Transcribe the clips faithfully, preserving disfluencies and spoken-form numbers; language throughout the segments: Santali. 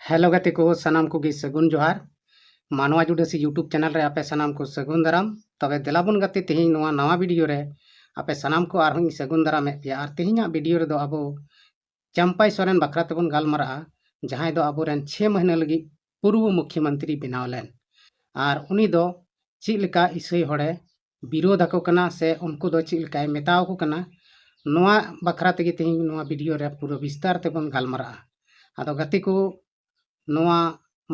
ᱦᱮᱞᱳ ᱜᱟᱛᱮ ᱠᱚ, ᱥᱟᱱᱟᱢ ᱠᱚᱜᱮ ᱥᱟᱹᱜᱩᱱ ᱡᱚᱦᱟᱨ᱾ ᱢᱟᱱᱣᱟ ᱡᱩᱰᱟᱹᱥᱤ YouTube ᱪᱮᱱᱮᱞ ᱨᱮ ᱟᱯᱮ ᱥᱟᱱᱟᱢ ᱠᱚ ᱥᱟᱹᱜᱩᱱ ᱫᱟᱨᱟᱢ᱾ ᱛᱚᱵᱮ ᱫᱮᱞᱟ ᱵᱚᱱ ᱜᱟᱛᱮ, ᱛᱮᱦᱮᱧ ᱱᱚᱣᱟ ᱱᱟᱣᱟ ᱵᱷᱤᱰᱤᱭᱳ ᱨᱮ ᱟᱯᱮ ᱥᱟᱱᱟᱢ ᱠᱚ ᱟᱨᱦᱚᱸ ᱤᱧ ᱥᱟᱹᱜᱩᱱ ᱫᱟᱨᱟᱢᱮᱫ ᱯᱮᱭᱟ᱾ ᱟᱨ ᱛᱮᱦᱮᱧᱟᱜ ᱵᱷᱤᱰᱤᱭᱳ ᱨᱮᱫᱚ ᱟᱵᱚ ᱪᱟᱢᱯᱟᱭ ᱥᱚᱨᱮᱱ ᱵᱟᱠᱷᱨᱟ ᱛᱮᱵᱚᱱ ᱜᱟᱞᱢᱟᱨᱟᱜᱼᱟ, ᱡᱟᱦᱟᱸᱭ ᱫᱚ ᱟᱵᱚᱨᱮᱱ ᱪᱷᱮ ᱢᱟᱹᱦᱱᱟᱹ ᱞᱟᱹᱜᱤᱫ ᱯᱩᱨᱵᱚ ᱢᱩᱠᱷᱭᱚᱢᱚᱱᱛᱨᱤ ᱵᱮᱱᱟᱣ ᱞᱮᱱ᱾ ᱟᱨ ᱩᱱᱤ ᱫᱚ ᱪᱮᱫ ᱞᱮᱠᱟ ᱤᱥᱟᱹᱭ ᱦᱚᱲᱮ ᱵᱤᱨᱳᱫ ᱟᱠᱚ ᱠᱟᱱᱟ ᱥᱮ ᱩᱱᱠᱩ ᱫᱚ ᱪᱮᱫ ᱞᱮᱠᱟᱭ ᱢᱮᱛᱟ ᱟᱠᱚ ᱠᱟᱱᱟ, ᱱᱚᱣᱟ ᱵᱟᱠᱷᱨᱟ ᱛᱮᱜᱮ ᱛᱮᱦᱮᱧ ᱱᱚᱣᱟ ᱵᱷᱤᱰᱤᱭᱳ ᱨᱮ ᱯᱩᱨᱟᱹ ᱵᱤᱥᱛᱟᱨ ᱛᱮᱵᱚᱱ ᱜᱟᱞᱢᱟᱨᱟᱜᱼᱟ᱾ ᱟᱫᱚ ᱜᱟᱛᱮ ᱠᱚ, ᱱᱚᱣᱟ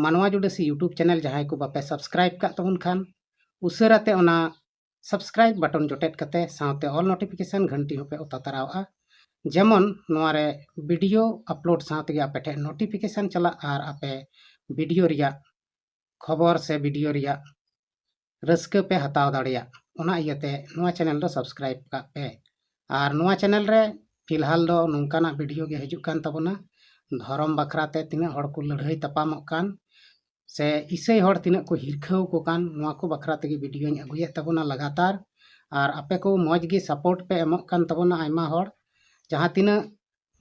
ᱢᱟᱱᱣᱟ ᱡᱩᱰᱟᱹᱥᱤ YouTube ᱪᱮᱱᱮᱞ ᱡᱟᱦᱟᱸᱭ ᱠᱚ ᱵᱟᱯᱮ ᱥᱟᱵᱥᱠᱨᱟᱭᱤᱵ ᱠᱟᱜ ᱛᱟᱵᱚᱱ ᱠᱷᱟᱱ, ᱩᱥᱟᱹᱨᱟ ᱛᱮ ᱚᱱᱟ ᱥᱟᱵᱥᱠᱨᱟᱭᱤᱵ ᱵᱟᱴᱚᱱ ᱡᱚᱴᱮᱫ ᱠᱟᱛᱮ ᱥᱟᱶᱛᱮ ᱚᱞ ᱱᱳᱴᱤᱯᱷᱤᱠᱮᱥᱚᱱ ᱜᱷᱟᱱᱴᱤ ᱦᱚᱸᱯᱮ ᱚᱛᱟ ᱛᱟᱨᱟᱣᱟᱜᱼᱟ, ᱡᱮᱢᱚᱱ ᱱᱚᱣᱟ ᱨᱮ ᱵᱷᱤᱰᱤᱭᱳ ᱟᱯᱞᱳᱰ ᱥᱟᱶ ᱛᱮᱜᱮ ᱟᱯᱮ ᱴᱷᱮᱱ ᱱᱳᱴᱤᱯᱷᱤᱠᱮᱥᱚᱱ ᱪᱟᱞᱟᱜ ᱟᱨ ᱟᱯᱮ ᱵᱷᱤᱰᱤᱭᱳ ᱨᱮᱭᱟᱜ ᱠᱷᱚᱵᱚᱨ ᱥᱮ ᱵᱷᱤᱰᱤᱭᱳ ᱨᱮᱭᱟᱜ ᱨᱟᱹᱥᱠᱟᱹ ᱯᱮ ᱦᱟᱛᱟᱣ ᱫᱟᱲᱮᱭᱟᱜ, ᱚᱱᱟ ᱤᱭᱟᱹᱛᱮ ᱱᱚᱣᱟ ᱪᱮᱱᱮᱞ ᱫᱚ ᱥᱟᱵᱥᱠᱨᱟᱭᱤᱵ ᱠᱟᱜ ᱯᱮ᱾ ᱟᱨ ᱱᱚᱣᱟ ᱪᱮᱱᱮᱞ ᱨᱮ ᱯᱷᱤᱞᱦᱟᱞ ᱫᱚ ᱱᱚᱝᱠᱟᱱᱟᱜ ᱵᱷᱤᱰᱤᱭᱳ ᱜᱮ ᱦᱤᱡᱩᱜ ᱠᱟᱱ ᱛᱟᱵᱚᱱᱟ, ᱫᱷᱚᱨᱚᱢ ᱵᱟᱠᱷᱨᱟ ᱛᱮ ᱛᱤᱱᱟᱹᱜ ᱦᱚᱲ ᱠᱚ ᱞᱟᱹᱲᱦᱟᱹᱭ ᱛᱟᱯᱟᱢᱚᱜ ᱠᱟᱱ ᱥᱮ ᱤᱥᱟᱹᱭ ᱦᱚᱲ ᱛᱤᱱᱟᱹᱜ ᱠᱚ ᱦᱤᱨᱠᱷᱟᱹᱣ ᱠᱚ ᱠᱟᱱ, ᱱᱚᱣᱟ ᱠᱚ ᱵᱟᱠᱷᱨᱟ ᱛᱮᱜᱮ ᱵᱷᱤᱰᱤᱭᱳᱧ ᱟᱹᱜᱩᱭᱮᱫ ᱛᱟᱵᱚᱱᱟ ᱞᱟᱜᱟᱛᱟᱨ᱾ ᱟᱨ ᱟᱯᱮ ᱠᱚ ᱢᱚᱡᱽ ᱜᱮ ᱥᱟᱯᱳᱨᱴ ᱯᱮ ᱮᱢᱚᱜ ᱠᱟᱱ ᱛᱟᱵᱚᱱᱟ ᱟᱭᱢᱟ ᱦᱚᱲ᱾ ᱡᱟᱦᱟᱸ ᱛᱤᱱᱟᱹᱜ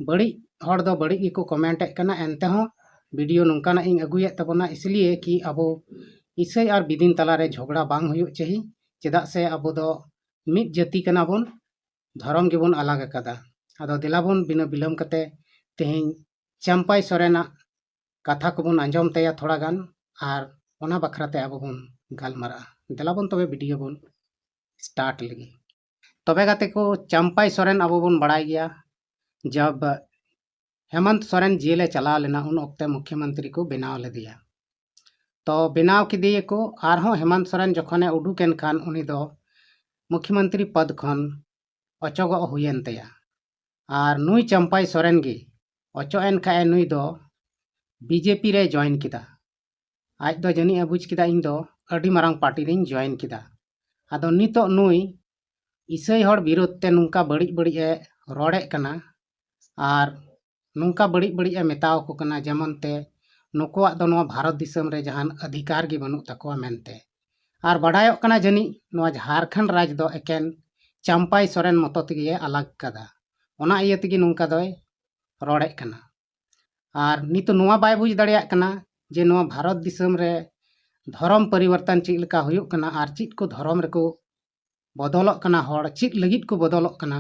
ᱵᱟᱹᱲᱤᱡ ᱦᱚᱲ ᱫᱚ ᱵᱟᱹᱲᱤᱡ ᱜᱮᱠᱚ ᱠᱚᱢᱮᱱᱴ ᱮᱫ ᱠᱟᱱᱟ, ᱮᱱᱛᱮᱦᱚᱸ ᱵᱷᱤᱰᱤᱭᱳ ᱱᱚᱝᱠᱟᱱᱟᱜ ᱤᱧ ᱟᱹᱜᱩᱭᱮᱫ ᱛᱟᱵᱚᱱᱟ, ᱤᱥᱞᱤᱭᱮ ᱠᱤ ᱟᱵᱚ ᱤᱥᱟᱹᱭ ᱟᱨ ᱵᱤᱫᱤᱱ ᱛᱟᱞᱟᱨᱮ ᱡᱷᱚᱜᱽᱲᱟ ᱵᱟᱝ ᱦᱩᱭᱩᱜ ᱪᱟᱹᱦᱤ, ᱪᱮᱫᱟᱜ ᱥᱮ ᱟᱵᱚ ᱫᱚ ᱢᱤᱫ ᱡᱟᱹᱛᱤ ᱠᱟᱱᱟ ᱵᱚᱱ, ᱫᱷᱚᱨᱚᱢ ᱜᱮᱵᱚᱱ ᱟᱞᱟᱜᱽ ᱟᱠᱟᱫᱟ᱾ ᱟᱫᱚ ᱫᱮᱞᱟ ᱵᱚᱱ ᱵᱤᱱᱟᱹ ᱵᱤᱞᱚᱢ ᱠᱟᱛᱮ ᱛᱮᱦᱮᱧ ᱪᱟᱢᱯᱟᱭ ᱥᱚᱨᱮᱱᱟᱜ ᱠᱟᱛᱷᱟ ᱠᱚᱵᱚᱱ ᱟᱸᱡᱚᱢ ᱛᱟᱭᱟ ᱛᱷᱚᱲᱟ ᱜᱟᱱ, ᱟᱨ ᱚᱱᱟ ᱵᱟᱠᱷᱨᱟ ᱛᱮ ᱟᱵᱚ ᱵᱚᱱ ᱜᱟᱞᱢᱟᱨᱟᱜᱼᱟ᱾ ᱫᱮᱞᱟ ᱵᱚᱱ ᱛᱚᱵᱮ ᱵᱷᱤᱰᱤᱭᱳ ᱵᱚᱱ ᱥᱴᱟᱨᱴ ᱞᱮᱜᱮ᱾ ᱛᱚᱵᱮ ᱜᱟᱛᱮ ᱠᱚ, ᱪᱟᱢᱯᱟᱭ ᱥᱚᱨᱮᱱ ᱟᱵᱚ ᱵᱚᱱ ᱵᱟᱲᱟᱭ ᱜᱮᱭᱟ, ᱡᱟᱵ ᱦᱮᱢᱚᱱᱛ ᱥᱚᱨᱮᱱ ᱡᱮᱞᱮ ᱪᱟᱞᱟᱣ ᱞᱮᱱᱟ, ᱩᱱ ᱚᱠᱛᱮ ᱢᱩᱠᱷᱭᱚᱢᱚᱱᱛᱨᱤ ᱠᱚ ᱵᱮᱱᱟᱣ ᱞᱮᱫᱮᱭᱟ᱾ ᱛᱚ ᱵᱮᱱᱟᱣ ᱠᱮᱫᱮᱭᱟᱠᱚ, ᱟᱨᱦᱚᱸ ᱦᱮᱢᱚᱱᱛ ᱥᱚᱨᱮᱱ ᱡᱚᱠᱷᱚᱱᱮ ᱩᱰᱩᱠ ᱮᱱ ᱠᱷᱟᱱ, ᱩᱱᱤ ᱫᱚ ᱢᱩᱠᱷᱭᱚᱢᱚᱱᱛᱨᱤ ᱯᱚᱫᱽ ᱠᱷᱚᱱ ᱚᱪᱚᱜᱚᱜ ᱦᱩᱭᱮᱱ ᱛᱟᱭᱟ᱾ ᱟᱨ ᱱᱩᱭ ᱪᱟᱢᱯᱟᱭ ᱥᱚᱨᱮᱱ ᱜᱮ ᱚᱪᱚᱜ ᱮᱱ ᱠᱷᱟᱡ ᱮ, ᱱᱩᱭ ᱫᱚ ᱵᱤᱡᱮᱯᱤ ᱨᱮᱭ ᱡᱚᱭᱮᱱ ᱠᱮᱫᱟ᱾ ᱟᱡ ᱫᱚ ᱡᱟᱹᱱᱤᱡ ᱮ ᱵᱩᱡᱽ ᱠᱮᱫᱟ, ᱤᱧ ᱫᱚ ᱟᱹᱰᱤ ᱢᱟᱨᱟᱝ ᱯᱟᱨᱴᱤ ᱨᱮᱧ ᱡᱚᱭᱮᱱ ᱠᱮᱫᱟ᱾ ᱟᱫᱚ ᱱᱤᱛᱚᱜ ᱱᱩᱭ ᱤᱥᱟᱹᱭ ᱦᱚᱲ ᱵᱤᱨᱳᱫᱷ ᱛᱮ ᱱᱚᱝᱠᱟ ᱵᱟᱹᱲᱤᱡ ᱵᱟᱹᱲᱤᱡ ᱮ ᱨᱚᱲᱮᱫ ᱠᱟᱱᱟ ᱟᱨ ᱱᱚᱝᱠᱟ ᱵᱟᱹᱲᱤᱡ ᱵᱟᱹᱲᱤᱡ ᱮ ᱢᱮᱛᱟᱣ ᱠᱚ ᱠᱟᱱᱟ, ᱡᱮᱢᱚᱱ ᱛᱮ ᱱᱩᱠᱩᱣᱟᱜ ᱫᱚ ᱱᱚᱣᱟ ᱵᱷᱟᱨᱚᱛ ᱫᱤᱥᱚᱢ ᱨᱮ ᱡᱟᱦᱟᱱ ᱚᱫᱷᱤᱠᱟᱨ ᱜᱮ ᱵᱟᱹᱱᱩᱜ ᱛᱟᱠᱚᱣᱟ ᱢᱮᱱᱛᱮ᱾ ᱟᱨ ᱵᱟᱰᱟᱭᱚᱜ ᱠᱟᱱᱟ ᱡᱟᱹᱱᱤᱡ ᱱᱚᱣᱟ ᱡᱷᱟᱨᱠᱷᱚᱸᱰ ᱨᱟᱡᱽ ᱫᱚ ᱮᱠᱮᱱ ᱪᱟᱢᱯᱟᱭ ᱥᱚᱨᱮᱱ ᱢᱚᱛᱚ ᱛᱮᱜᱮ ᱟᱞᱟᱜᱽ ᱠᱟᱫᱟ, ᱚᱱᱟ ᱤᱭᱟᱹ ᱛᱮᱜᱮ ᱱᱚᱝᱠᱟ ᱫᱚᱭ ᱨᱚᱲᱮᱫ ᱠᱟᱱᱟ᱾ ᱟᱨ ᱱᱤᱛᱚᱜ ᱱᱚᱣᱟ ᱵᱟᱭ ᱵᱩᱡᱽ ᱫᱟᱲᱮᱭᱟᱜ ᱠᱟᱱᱟ ᱡᱮ ᱱᱚᱣᱟ ᱵᱷᱟᱨᱚᱛ ᱫᱤᱥᱚᱢ ᱨᱮ ᱫᱷᱚᱨᱚᱢ ᱯᱚᱨᱤᱵᱚᱨᱛᱚᱱ ᱪᱮᱫ ᱞᱮᱠᱟ ᱦᱩᱭᱩᱜ ᱠᱟᱱᱟ ᱟᱨ ᱪᱮᱫ ᱠᱚ ᱫᱷᱚᱨᱚᱢ ᱨᱮᱠᱚ ᱵᱚᱫᱚᱞᱚᱜ ᱠᱟᱱᱟ, ᱦᱚᱲ ᱪᱮᱫ ᱞᱟᱹᱜᱤᱫ ᱠᱚ ᱵᱚᱫᱚᱞᱚᱜ ᱠᱟᱱᱟ,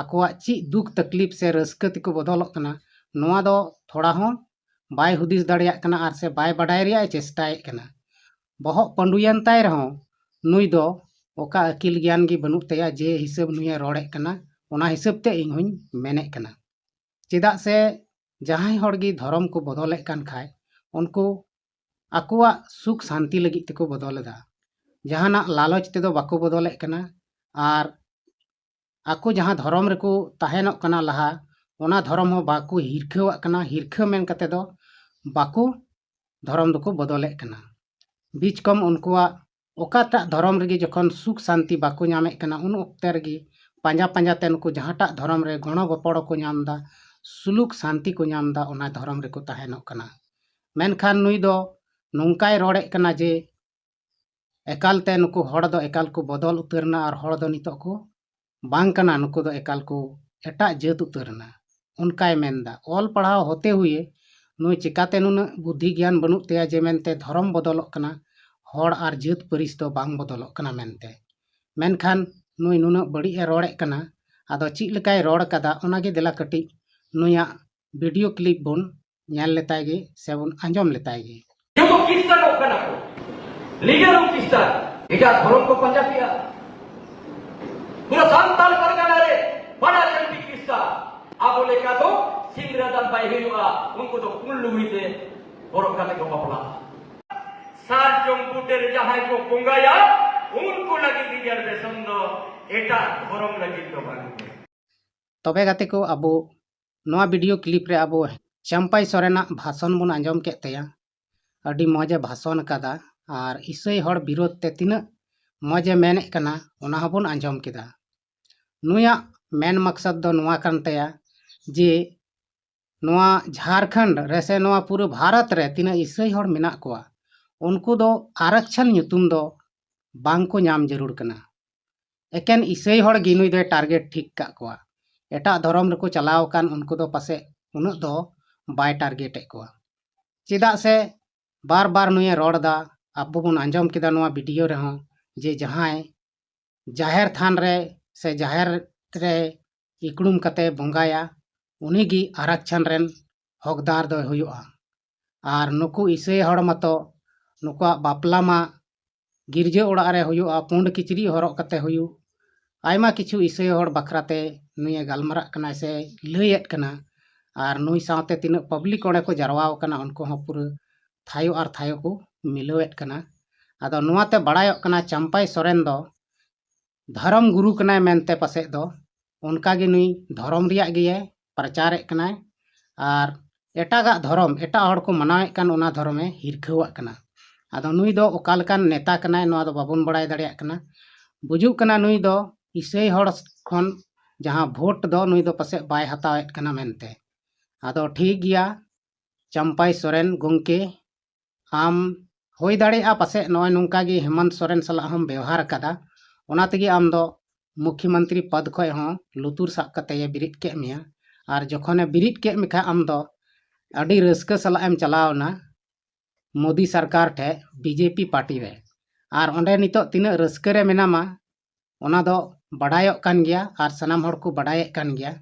ᱟᱠᱚᱣᱟᱜ ᱪᱮᱫ ᱫᱩᱠ ᱛᱟᱠᱞᱤᱯ ᱥᱮ ᱨᱟᱹᱥᱠᱟᱹ ᱛᱮᱠᱚ ᱵᱚᱫᱚᱞᱚᱜ ᱠᱟᱱᱟ, ᱱᱚᱣᱟ ᱫᱚ ᱛᱷᱚᱲᱟ ᱦᱚᱸ ᱵᱟᱭ ᱦᱩᱫᱤᱥ ᱫᱟᱲᱮᱭᱟᱜ ᱠᱟᱱᱟ ᱟᱨ ᱥᱮ ᱵᱟᱭ ᱵᱟᱰᱟᱭ ᱨᱮᱭᱟᱜ ᱮ ᱪᱮᱥᱴᱟᱭᱮᱫ ᱠᱟᱱᱟ᱾ ᱵᱚᱦᱚᱜ ᱯᱟᱹᱰᱩᱭᱮᱱ ᱛᱟᱭ ᱨᱮᱦᱚᱸ ᱱᱩᱭ ᱫᱚ ᱚᱠᱟ ᱟᱹᱠᱤᱞ ᱜᱮᱭᱟᱱ ᱜᱮ ᱵᱟᱹᱱᱩᱜ ᱛᱟᱭᱟ, ᱡᱮ ᱦᱤᱥᱟᱹᱵ ᱱᱩᱭᱮ ᱨᱚᱲᱮᱫ ᱠᱟᱱᱟ, ᱚᱱᱟ ᱦᱤᱥᱟᱹᱵ ᱛᱮ ᱤᱧ ᱦᱚᱧ ᱢᱮᱱᱮᱫ ᱠᱟᱱᱟ᱾ ᱪᱮᱫᱟᱜ ᱥᱮ ᱡᱟᱦᱟᱸᱭ ᱦᱚᱲ ᱜᱮ ᱫᱷᱚᱨᱚᱢ ᱠᱚ ᱵᱚᱫᱚᱞᱮᱫ ᱠᱟᱱ ᱠᱷᱟᱡ, ᱩᱱᱠᱩ ᱟᱠᱚᱣᱟᱜ ᱥᱩᱠ ᱥᱟᱱᱛᱤ ᱞᱟᱹᱜᱤᱫ ᱛᱮᱠᱚ ᱵᱚᱫᱚᱞ ᱮᱫᱟ᱾ ᱡᱟᱦᱟᱱᱟᱜ ᱞᱟᱞᱚᱪ ᱛᱮᱫᱚ ᱵᱟᱠᱚ ᱵᱚᱫᱚᱞᱮᱫ ᱠᱟᱱᱟ᱾ ᱟᱨ ᱟᱠᱚ ᱡᱟᱦᱟᱸ ᱫᱷᱚᱨᱚᱢ ᱨᱮᱠᱚ ᱛᱟᱦᱮᱱᱚᱜ ᱠᱟᱱᱟ ᱞᱟᱦᱟ, ᱚᱱᱟ ᱫᱷᱚᱨᱚᱢ ᱦᱚᱸ ᱵᱟᱠᱚ ᱦᱤᱨᱠᱷᱟᱹᱣᱟᱜ ᱠᱟᱱᱟ᱾ ᱦᱤᱨᱠᱷᱟᱹ ᱢᱮᱱ ᱠᱟᱛᱮ ᱫᱚ ᱵᱟᱠᱚ ᱫᱷᱚᱨᱚᱢ ᱫᱚᱠᱚ ᱵᱚᱫᱚᱞᱮᱫ ᱠᱟᱱᱟ᱾ ᱵᱤᱪ ᱠᱚᱢ ᱩᱱᱠᱩᱣᱟᱜ ᱚᱠᱟᱴᱟᱜ ᱫᱷᱚᱨᱚᱢ ᱨᱮᱜᱮ ᱡᱚᱠᱷᱚᱱ ᱥᱩᱠ ᱥᱟᱱᱛᱤ ᱵᱟᱠᱚ ᱧᱟᱢᱮᱫ ᱠᱟᱱᱟ, ᱩᱱ ᱚᱠᱛᱮ ᱨᱮᱜᱮ ᱯᱟᱸᱡᱟ ᱯᱟᱸᱡᱟ ᱛᱮ ᱱᱩᱠᱩ ᱡᱟᱦᱟᱸᱴᱟᱜ ᱫᱷᱚᱨᱚᱢ ᱨᱮ ᱜᱚᱲᱚ ᱜᱚᱯᱚᱲᱚ ᱠᱚ ᱧᱟᱢ ᱮᱫᱟ, ᱥᱩᱞᱩᱠ ᱥᱟᱱᱛᱤ ᱠᱚ ᱧᱟᱢ ᱮᱫᱟ, ᱚᱱᱟ ᱫᱷᱚᱨᱚᱢ ᱨᱮᱠᱚ ᱛᱟᱦᱮᱱᱚᱜ ᱠᱟᱱᱟ᱾ ᱢᱮᱱᱠᱷᱟᱱ ᱱᱩᱭ ᱫᱚ ᱱᱚᱝᱠᱟᱭ ᱨᱚᱲᱮᱫ ᱠᱟᱱᱟ ᱡᱮ ᱮᱠᱟᱞ ᱛᱮ ᱱᱩᱠᱩ ᱦᱚᱲ ᱫᱚ ᱮᱠᱟᱞ ᱠᱚ ᱵᱚᱫᱚᱞ ᱩᱛᱟᱹᱨ ᱮᱱᱟ ᱟᱨ ᱦᱚᱲ ᱫᱚ ᱱᱤᱛᱚᱜ ᱠᱚ ᱵᱟᱝ ᱠᱟᱱᱟ, ᱱᱩᱠᱩ ᱫᱚ ᱮᱠᱟᱞ ᱠᱚ ᱮᱴᱟᱜ ᱡᱟᱹᱛ ᱩᱛᱟᱹᱨ ᱮᱱᱟ, ᱚᱱᱠᱟᱭ ᱢᱮᱱᱫᱟ᱾ ᱚᱞ ᱯᱟᱲᱦᱟᱣ ᱦᱚᱛᱮ ᱦᱩᱭᱮ ᱱᱩᱭ ᱪᱤᱠᱟᱛᱮ ᱱᱩᱱᱟᱹᱜ ᱵᱩᱫᱽᱫᱷᱤ ᱜᱮᱭᱟᱱ ᱵᱟᱹᱱᱩᱜ ᱛᱟᱭᱟ ᱡᱮ ᱢᱮᱱᱛᱮ ᱫᱷᱚᱨᱚᱢ ᱵᱚᱫᱚᱞᱚᱜ ᱠᱟᱱᱟ, ᱦᱚᱲ ᱟᱨ ᱡᱟᱹᱛ ᱯᱟᱹᱨᱤᱥ ᱫᱚ ᱵᱟᱝ ᱵᱚᱫᱚᱞᱚᱜ ᱠᱟᱱᱟ ᱢᱮᱱᱛᱮ᱾ ᱢᱮᱱᱠᱷᱟᱱ ᱱᱩᱭ ᱱᱩᱱᱟᱹᱜ ᱵᱟᱹᱲᱤᱡ ᱮ ᱨᱚᱲᱮᱫ ᱠᱟᱱᱟ, ᱟᱫᱚ ᱪᱮᱫ ᱞᱮᱠᱟᱭ ᱨᱚᱲ ᱠᱟᱫᱟ ᱚᱱᱟᱜᱮ ᱫᱮᱞᱟ ᱠᱟᱹᱴᱤᱡ ᱱᱩᱭᱟᱜ ᱵᱷᱤᱰᱤᱭᱳ ᱠᱞᱤᱯ ᱵᱚᱱ ᱧᱮᱞ ᱞᱮᱛᱟᱭ ᱜᱮ ᱥᱮᱵᱚᱱ ᱟᱸᱡᱚᱢ ᱞᱮᱛᱟᱭ ᱜᱮ᱾ ᱡᱚᱛᱚ ᱠᱷᱨᱤᱥᱴᱟᱱᱚᱜ ᱠᱟᱱᱟ ᱠᱚ, ᱱᱤᱡᱮᱨ ᱦᱚᱸ ᱠᱷᱨᱤᱥᱴᱟᱱ, ᱮᱴᱟᱜ ᱫᱷᱚᱨᱚᱢ ᱠᱚ ᱯᱟᱸᱡᱟ ᱠᱮᱜᱼᱟ᱾ ᱯᱩᱨᱟᱹ ᱥᱟᱱᱛᱟᱲ ᱯᱟᱨᱜᱟᱱᱟ ᱨᱮ ᱵᱟᱰᱟ ᱪᱟᱹᱱᱰᱤ ᱠᱷᱨᱤᱥᱴᱟᱱ, ᱟᱵᱚ ᱞᱮᱠᱟ ᱫᱚ ᱥᱤᱝᱨᱟᱹᱫᱟᱱ ᱵᱟᱭ ᱦᱩᱭᱩᱜᱼᱟ᱾ ᱩᱱᱠᱩ ᱫᱚ ᱯᱩᱸᱰ ᱞᱩᱜᱽᱲᱤ ᱛᱮ ᱦᱚᱨᱚᱜ ᱠᱟᱛᱮ ᱠᱚ ᱵᱟᱯᱞᱟᱜᱼᱟ᱾ ᱥᱟᱨᱡᱚᱢ ᱵᱩᱴᱟᱹ ᱨᱮ ᱡᱟᱦᱟᱸᱭ ᱠᱚ ᱵᱚᱸᱜᱟᱭᱟ, ᱩᱱᱠᱩ ᱞᱟᱹᱜᱤᱫ ᱨᱤᱡᱟᱨᱵᱷᱮᱥᱚᱱ ᱫᱚ, ᱮᱴᱟᱜ ᱫᱷᱚᱨᱚᱢ ᱞᱟᱹᱜᱤᱫ ᱫᱚ ᱵᱟᱝ᱾ ᱛᱚᱵᱮ ᱜᱟᱛᱮ ᱠᱚ, ᱟᱵᱚ ᱱᱚᱣᱟ ᱵᱷᱤᱰᱤᱭᱳ ᱠᱞᱤᱯ ᱨᱮ ᱟᱵᱚ ᱪᱟᱢᱯᱟᱭ ᱥᱚᱨᱮᱱᱟᱜ ᱵᱷᱟᱥᱚᱱ ᱵᱚᱱ ᱟᱸᱡᱚᱢ ᱠᱮᱫ ᱛᱟᱭᱟ᱾ ᱟᱹᱰᱤ ᱢᱚᱡᱽ ᱮ ᱵᱷᱟᱥᱚᱱ ᱟᱠᱟᱫᱟ ᱟᱨ ᱤᱥᱟᱹᱭ ᱦᱚᱲ ᱵᱤᱨᱳᱫᱷ ᱛᱮ ᱛᱤᱱᱟᱹᱜ ᱢᱚᱡᱽ ᱮ ᱢᱮᱱᱮᱫ ᱠᱟᱱᱟ, ᱚᱱᱟ ᱦᱚᱸᱵᱚᱱ ᱟᱸᱡᱚᱢ ᱠᱮᱫᱟ᱾ ᱱᱩᱭᱟᱜ ᱢᱮᱱ ᱢᱟᱠᱥᱟᱫ ᱫᱚ ᱱᱚᱣᱟ ᱠᱟᱱ ᱛᱟᱭᱟ ᱡᱮ ᱱᱚᱣᱟ ᱡᱷᱟᱨᱠᱷᱚᱸᱰ ᱨᱮ ᱥᱮ ᱱᱚᱣᱟ ᱯᱩᱨᱟᱹ ᱵᱷᱟᱨᱚᱛ ᱨᱮ ᱛᱤᱱᱟᱹᱜ ᱤᱥᱟᱹᱭ ᱦᱚᱲ ᱢᱮᱱᱟᱜ ᱠᱚᱣᱟ, ᱩᱱᱠᱩ ᱫᱚ ᱟᱨᱟᱠᱪᱷᱚᱱ ᱧᱩᱛᱩᱢ ᱫᱚ ᱵᱟᱝ ᱠᱚ ᱧᱟᱢ ᱡᱟᱹᱨᱩᱲ ᱠᱟᱱᱟ᱾ ᱮᱠᱮᱱ ᱤᱥᱟᱹᱭ ᱦᱚᱲ ᱜᱮ ᱱᱩᱭ ᱫᱚᱭ ᱴᱟᱨᱜᱮᱴ ᱴᱷᱤᱠ ᱠᱟᱜ ᱠᱚᱣᱟ᱾ ᱮᱴᱟᱜ ᱫᱷᱚᱨᱚᱢ ᱨᱮᱠᱚ ᱪᱟᱞᱟᱣ ᱟᱠᱟᱱ ᱩᱱᱠᱩ ᱫᱚ ᱯᱟᱥᱮᱡ ᱩᱱᱟᱹᱜ ᱫᱚ ᱵᱟᱭ ᱴᱟᱨᱜᱮᱴ ᱮᱫ ᱠᱚᱣᱟ᱾ ᱪᱮᱫᱟᱜ ᱥᱮ ᱵᱟᱨ ᱵᱟᱨ ᱱᱩᱭᱮ ᱨᱚᱲ ᱮᱫᱟ, ᱟᱵᱚ ᱵᱚᱱ ᱟᱸᱡᱚᱢ ᱠᱮᱫᱟ ᱱᱚᱣᱟ ᱵᱷᱤᱰᱤᱭᱳ ᱨᱮᱦᱚᱸ, ᱡᱮ ᱡᱟᱦᱟᱸᱭ ᱡᱟᱦᱮᱨ ᱛᱷᱟᱱ ᱨᱮ ᱥᱮ ᱡᱟᱦᱮᱨ ᱨᱮ ᱤᱠᱲᱩᱢ ᱠᱟᱛᱮ ᱵᱚᱸᱜᱟᱭᱟ, ᱩᱱᱤᱜᱮ ᱟᱨᱟᱠᱪᱷᱟᱱ ᱨᱮᱱ ᱦᱚᱠᱫᱟᱨ ᱫᱚᱭ ᱦᱩᱭᱩᱜᱼᱟ᱾ ᱟᱨ ᱱᱩᱠᱩ ᱤᱥᱟᱹᱭ ᱦᱚᱲ ᱢᱟᱛᱚ ᱱᱩᱠᱩᱣᱟᱜ ᱵᱟᱯᱞᱟ ᱢᱟ ᱜᱤᱨᱡᱟᱹ ᱚᱲᱟᱜ ᱨᱮ ᱦᱩᱭᱩᱜᱼᱟ, ᱯᱩᱸᱰ ᱠᱤᱪᱨᱤᱡ ᱦᱚᱨᱚᱜ ᱠᱟᱛᱮ ᱦᱩᱭᱩᱜ᱾ ᱟᱭᱢᱟ ᱠᱤᱪᱷᱩ ᱤᱥᱟᱹᱭ ᱦᱚᱲ ᱵᱟᱠᱷᱨᱟᱛᱮ ᱱᱩᱭᱮ ᱜᱟᱞᱢᱟᱨᱟᱜ ᱠᱟᱱᱟᱭ ᱥᱮ ᱞᱟᱹᱭᱮᱫ ᱠᱟᱱᱟ᱾ ᱟᱨ ᱱᱩᱭ ᱥᱟᱶᱛᱮ ᱛᱤᱱᱟᱹᱜ ᱯᱟᱵᱽᱞᱤᱠ ᱚᱸᱰᱮ ᱠᱚ ᱡᱟᱨᱣᱟ ᱟᱠᱟᱱᱟ, ᱩᱱᱠᱩ ᱦᱚᱸ ᱯᱩᱨᱟᱹ ᱛᱷᱟᱭᱚ ᱟᱨ ᱛᱷᱟᱭᱚ ᱠᱚ ᱢᱤᱞᱟᱹᱣᱮᱫ ᱠᱟᱱᱟ᱾ ᱟᱫᱚ ᱱᱚᱣᱟᱛᱮ ᱵᱟᱲᱟᱭᱚᱜ ᱠᱟᱱᱟ, ᱪᱟᱢᱯᱟᱭ ᱥᱚᱨᱮᱱ ᱫᱚ ᱫᱷᱚᱨᱚᱢ ᱜᱩᱨᱩ ᱠᱟᱱᱟᱭ ᱢᱮᱱᱛᱮ ᱯᱟᱥᱮᱡ ᱫᱚ ᱚᱱᱠᱟ ᱜᱮ ᱱᱩᱭ ᱫᱷᱚᱨᱚᱢ ᱨᱮᱭᱟᱜ ᱜᱮᱭᱮ ᱯᱨᱚᱪᱟᱨᱮᱫ ᱠᱟᱱᱟᱭ᱾ ᱟᱨ ᱮᱴᱟᱜᱟᱜ ᱫᱷᱚᱨᱚᱢ, ᱮᱴᱟᱜ ᱦᱚᱲ ᱠᱚ ᱢᱟᱱᱟᱣᱮᱫ ᱠᱟᱱ ᱚᱱᱟ ᱫᱷᱚᱨᱚᱢᱮ ᱦᱤᱨᱠᱷᱟᱹᱣᱟᱜ ᱠᱟᱱᱟ᱾ ᱟᱫᱚ ᱱᱩᱭ ᱫᱚ ᱚᱠᱟ ᱞᱮᱠᱟᱱ ᱱᱮᱛᱟ ᱠᱟᱱᱟᱭ, ᱱᱚᱣᱟ ᱫᱚ ᱵᱟᱵᱚᱱ ᱵᱟᱲᱟᱭ ᱫᱟᱲᱮᱭᱟᱜ ᱠᱟᱱᱟ᱾ ᱵᱩᱡᱩᱜ ᱠᱟᱱᱟ ᱱᱩᱭ ᱫᱚ ᱤᱥᱟᱹᱭ ᱦᱚᱲ ᱠᱷᱚᱱ ᱡᱟᱦᱟᱸ ᱵᱷᱳᱴ ᱫᱚ ᱱᱩᱭ ᱫᱚ ᱯᱟᱥᱮᱡ ᱵᱟᱭ ᱦᱟᱛᱟᱣᱮᱫ ᱠᱟᱱᱟ ᱢᱮᱱᱛᱮ᱾ ᱟᱫᱚ ᱴᱷᱤᱠ ᱜᱮᱭᱟ, ᱪᱟᱢᱯᱟᱭ ᱥᱚᱨᱮᱱ ᱜᱚᱢᱠᱮ, ᱟᱢ ᱦᱩᱭ ᱫᱟᱲᱮᱭᱟᱜᱼᱟ ᱯᱟᱥᱮᱡ ᱱᱚᱜᱼᱚᱭ ᱱᱚᱝᱠᱟ ᱜᱮ ᱦᱮᱢᱚᱱᱛ ᱥᱚᱨᱮᱱ ᱥᱟᱞᱟᱜ ᱦᱚᱸᱢ ᱵᱮᱣᱦᱟᱨ ᱟᱠᱟᱫᱟ, ᱚᱱᱟ ᱛᱮᱜᱮ ᱟᱢ ᱫᱚ ᱢᱩᱠᱷᱭᱚᱢᱚᱱᱛᱨᱤ ᱯᱚᱫᱽ ᱠᱷᱚᱱ ᱦᱚᱸ ᱞᱩᱛᱩᱨ ᱥᱟᱵ ᱠᱟᱛᱮ ᱮ ᱵᱮᱨᱮᱫ ᱠᱮᱫ ᱢᱮᱭᱟ᱾ ᱟᱨ ᱡᱚᱠᱷᱚᱱᱮ ᱵᱮᱨᱮᱫ ᱠᱮᱫ ᱢᱮ ᱠᱷᱟᱱ, ᱟᱢ ᱫᱚ ᱟᱹᱰᱤ ᱨᱟᱹᱥᱠᱟᱹ ᱥᱟᱞᱟᱜ ᱮᱢ ᱪᱟᱞᱟᱣ ᱮᱱᱟ ᱢᱳᱫᱤ ᱥᱚᱨᱠᱟᱨ ᱴᱷᱮᱱ, ᱵᱤᱡᱮᱯᱤ ᱯᱟᱨᱴᱤ ᱨᱮ᱾ ᱟᱨ ᱚᱸᱰᱮ ᱱᱤᱛᱚᱜ ᱛᱤᱱᱟᱹᱜ ᱨᱟᱹᱥᱠᱟᱹ ᱨᱮ ᱢᱮᱱᱟᱢᱟ, ᱚᱱᱟ ᱫᱚ ᱵᱟᱰᱟᱭᱚᱜ ᱠᱟᱱ ᱜᱮᱭᱟ ᱟᱨ ᱥᱟᱱᱟᱢ ᱦᱚᱲ ᱠᱚ ᱵᱟᱰᱟᱭᱮᱫ ᱠᱟᱱ ᱜᱮᱭᱟ᱾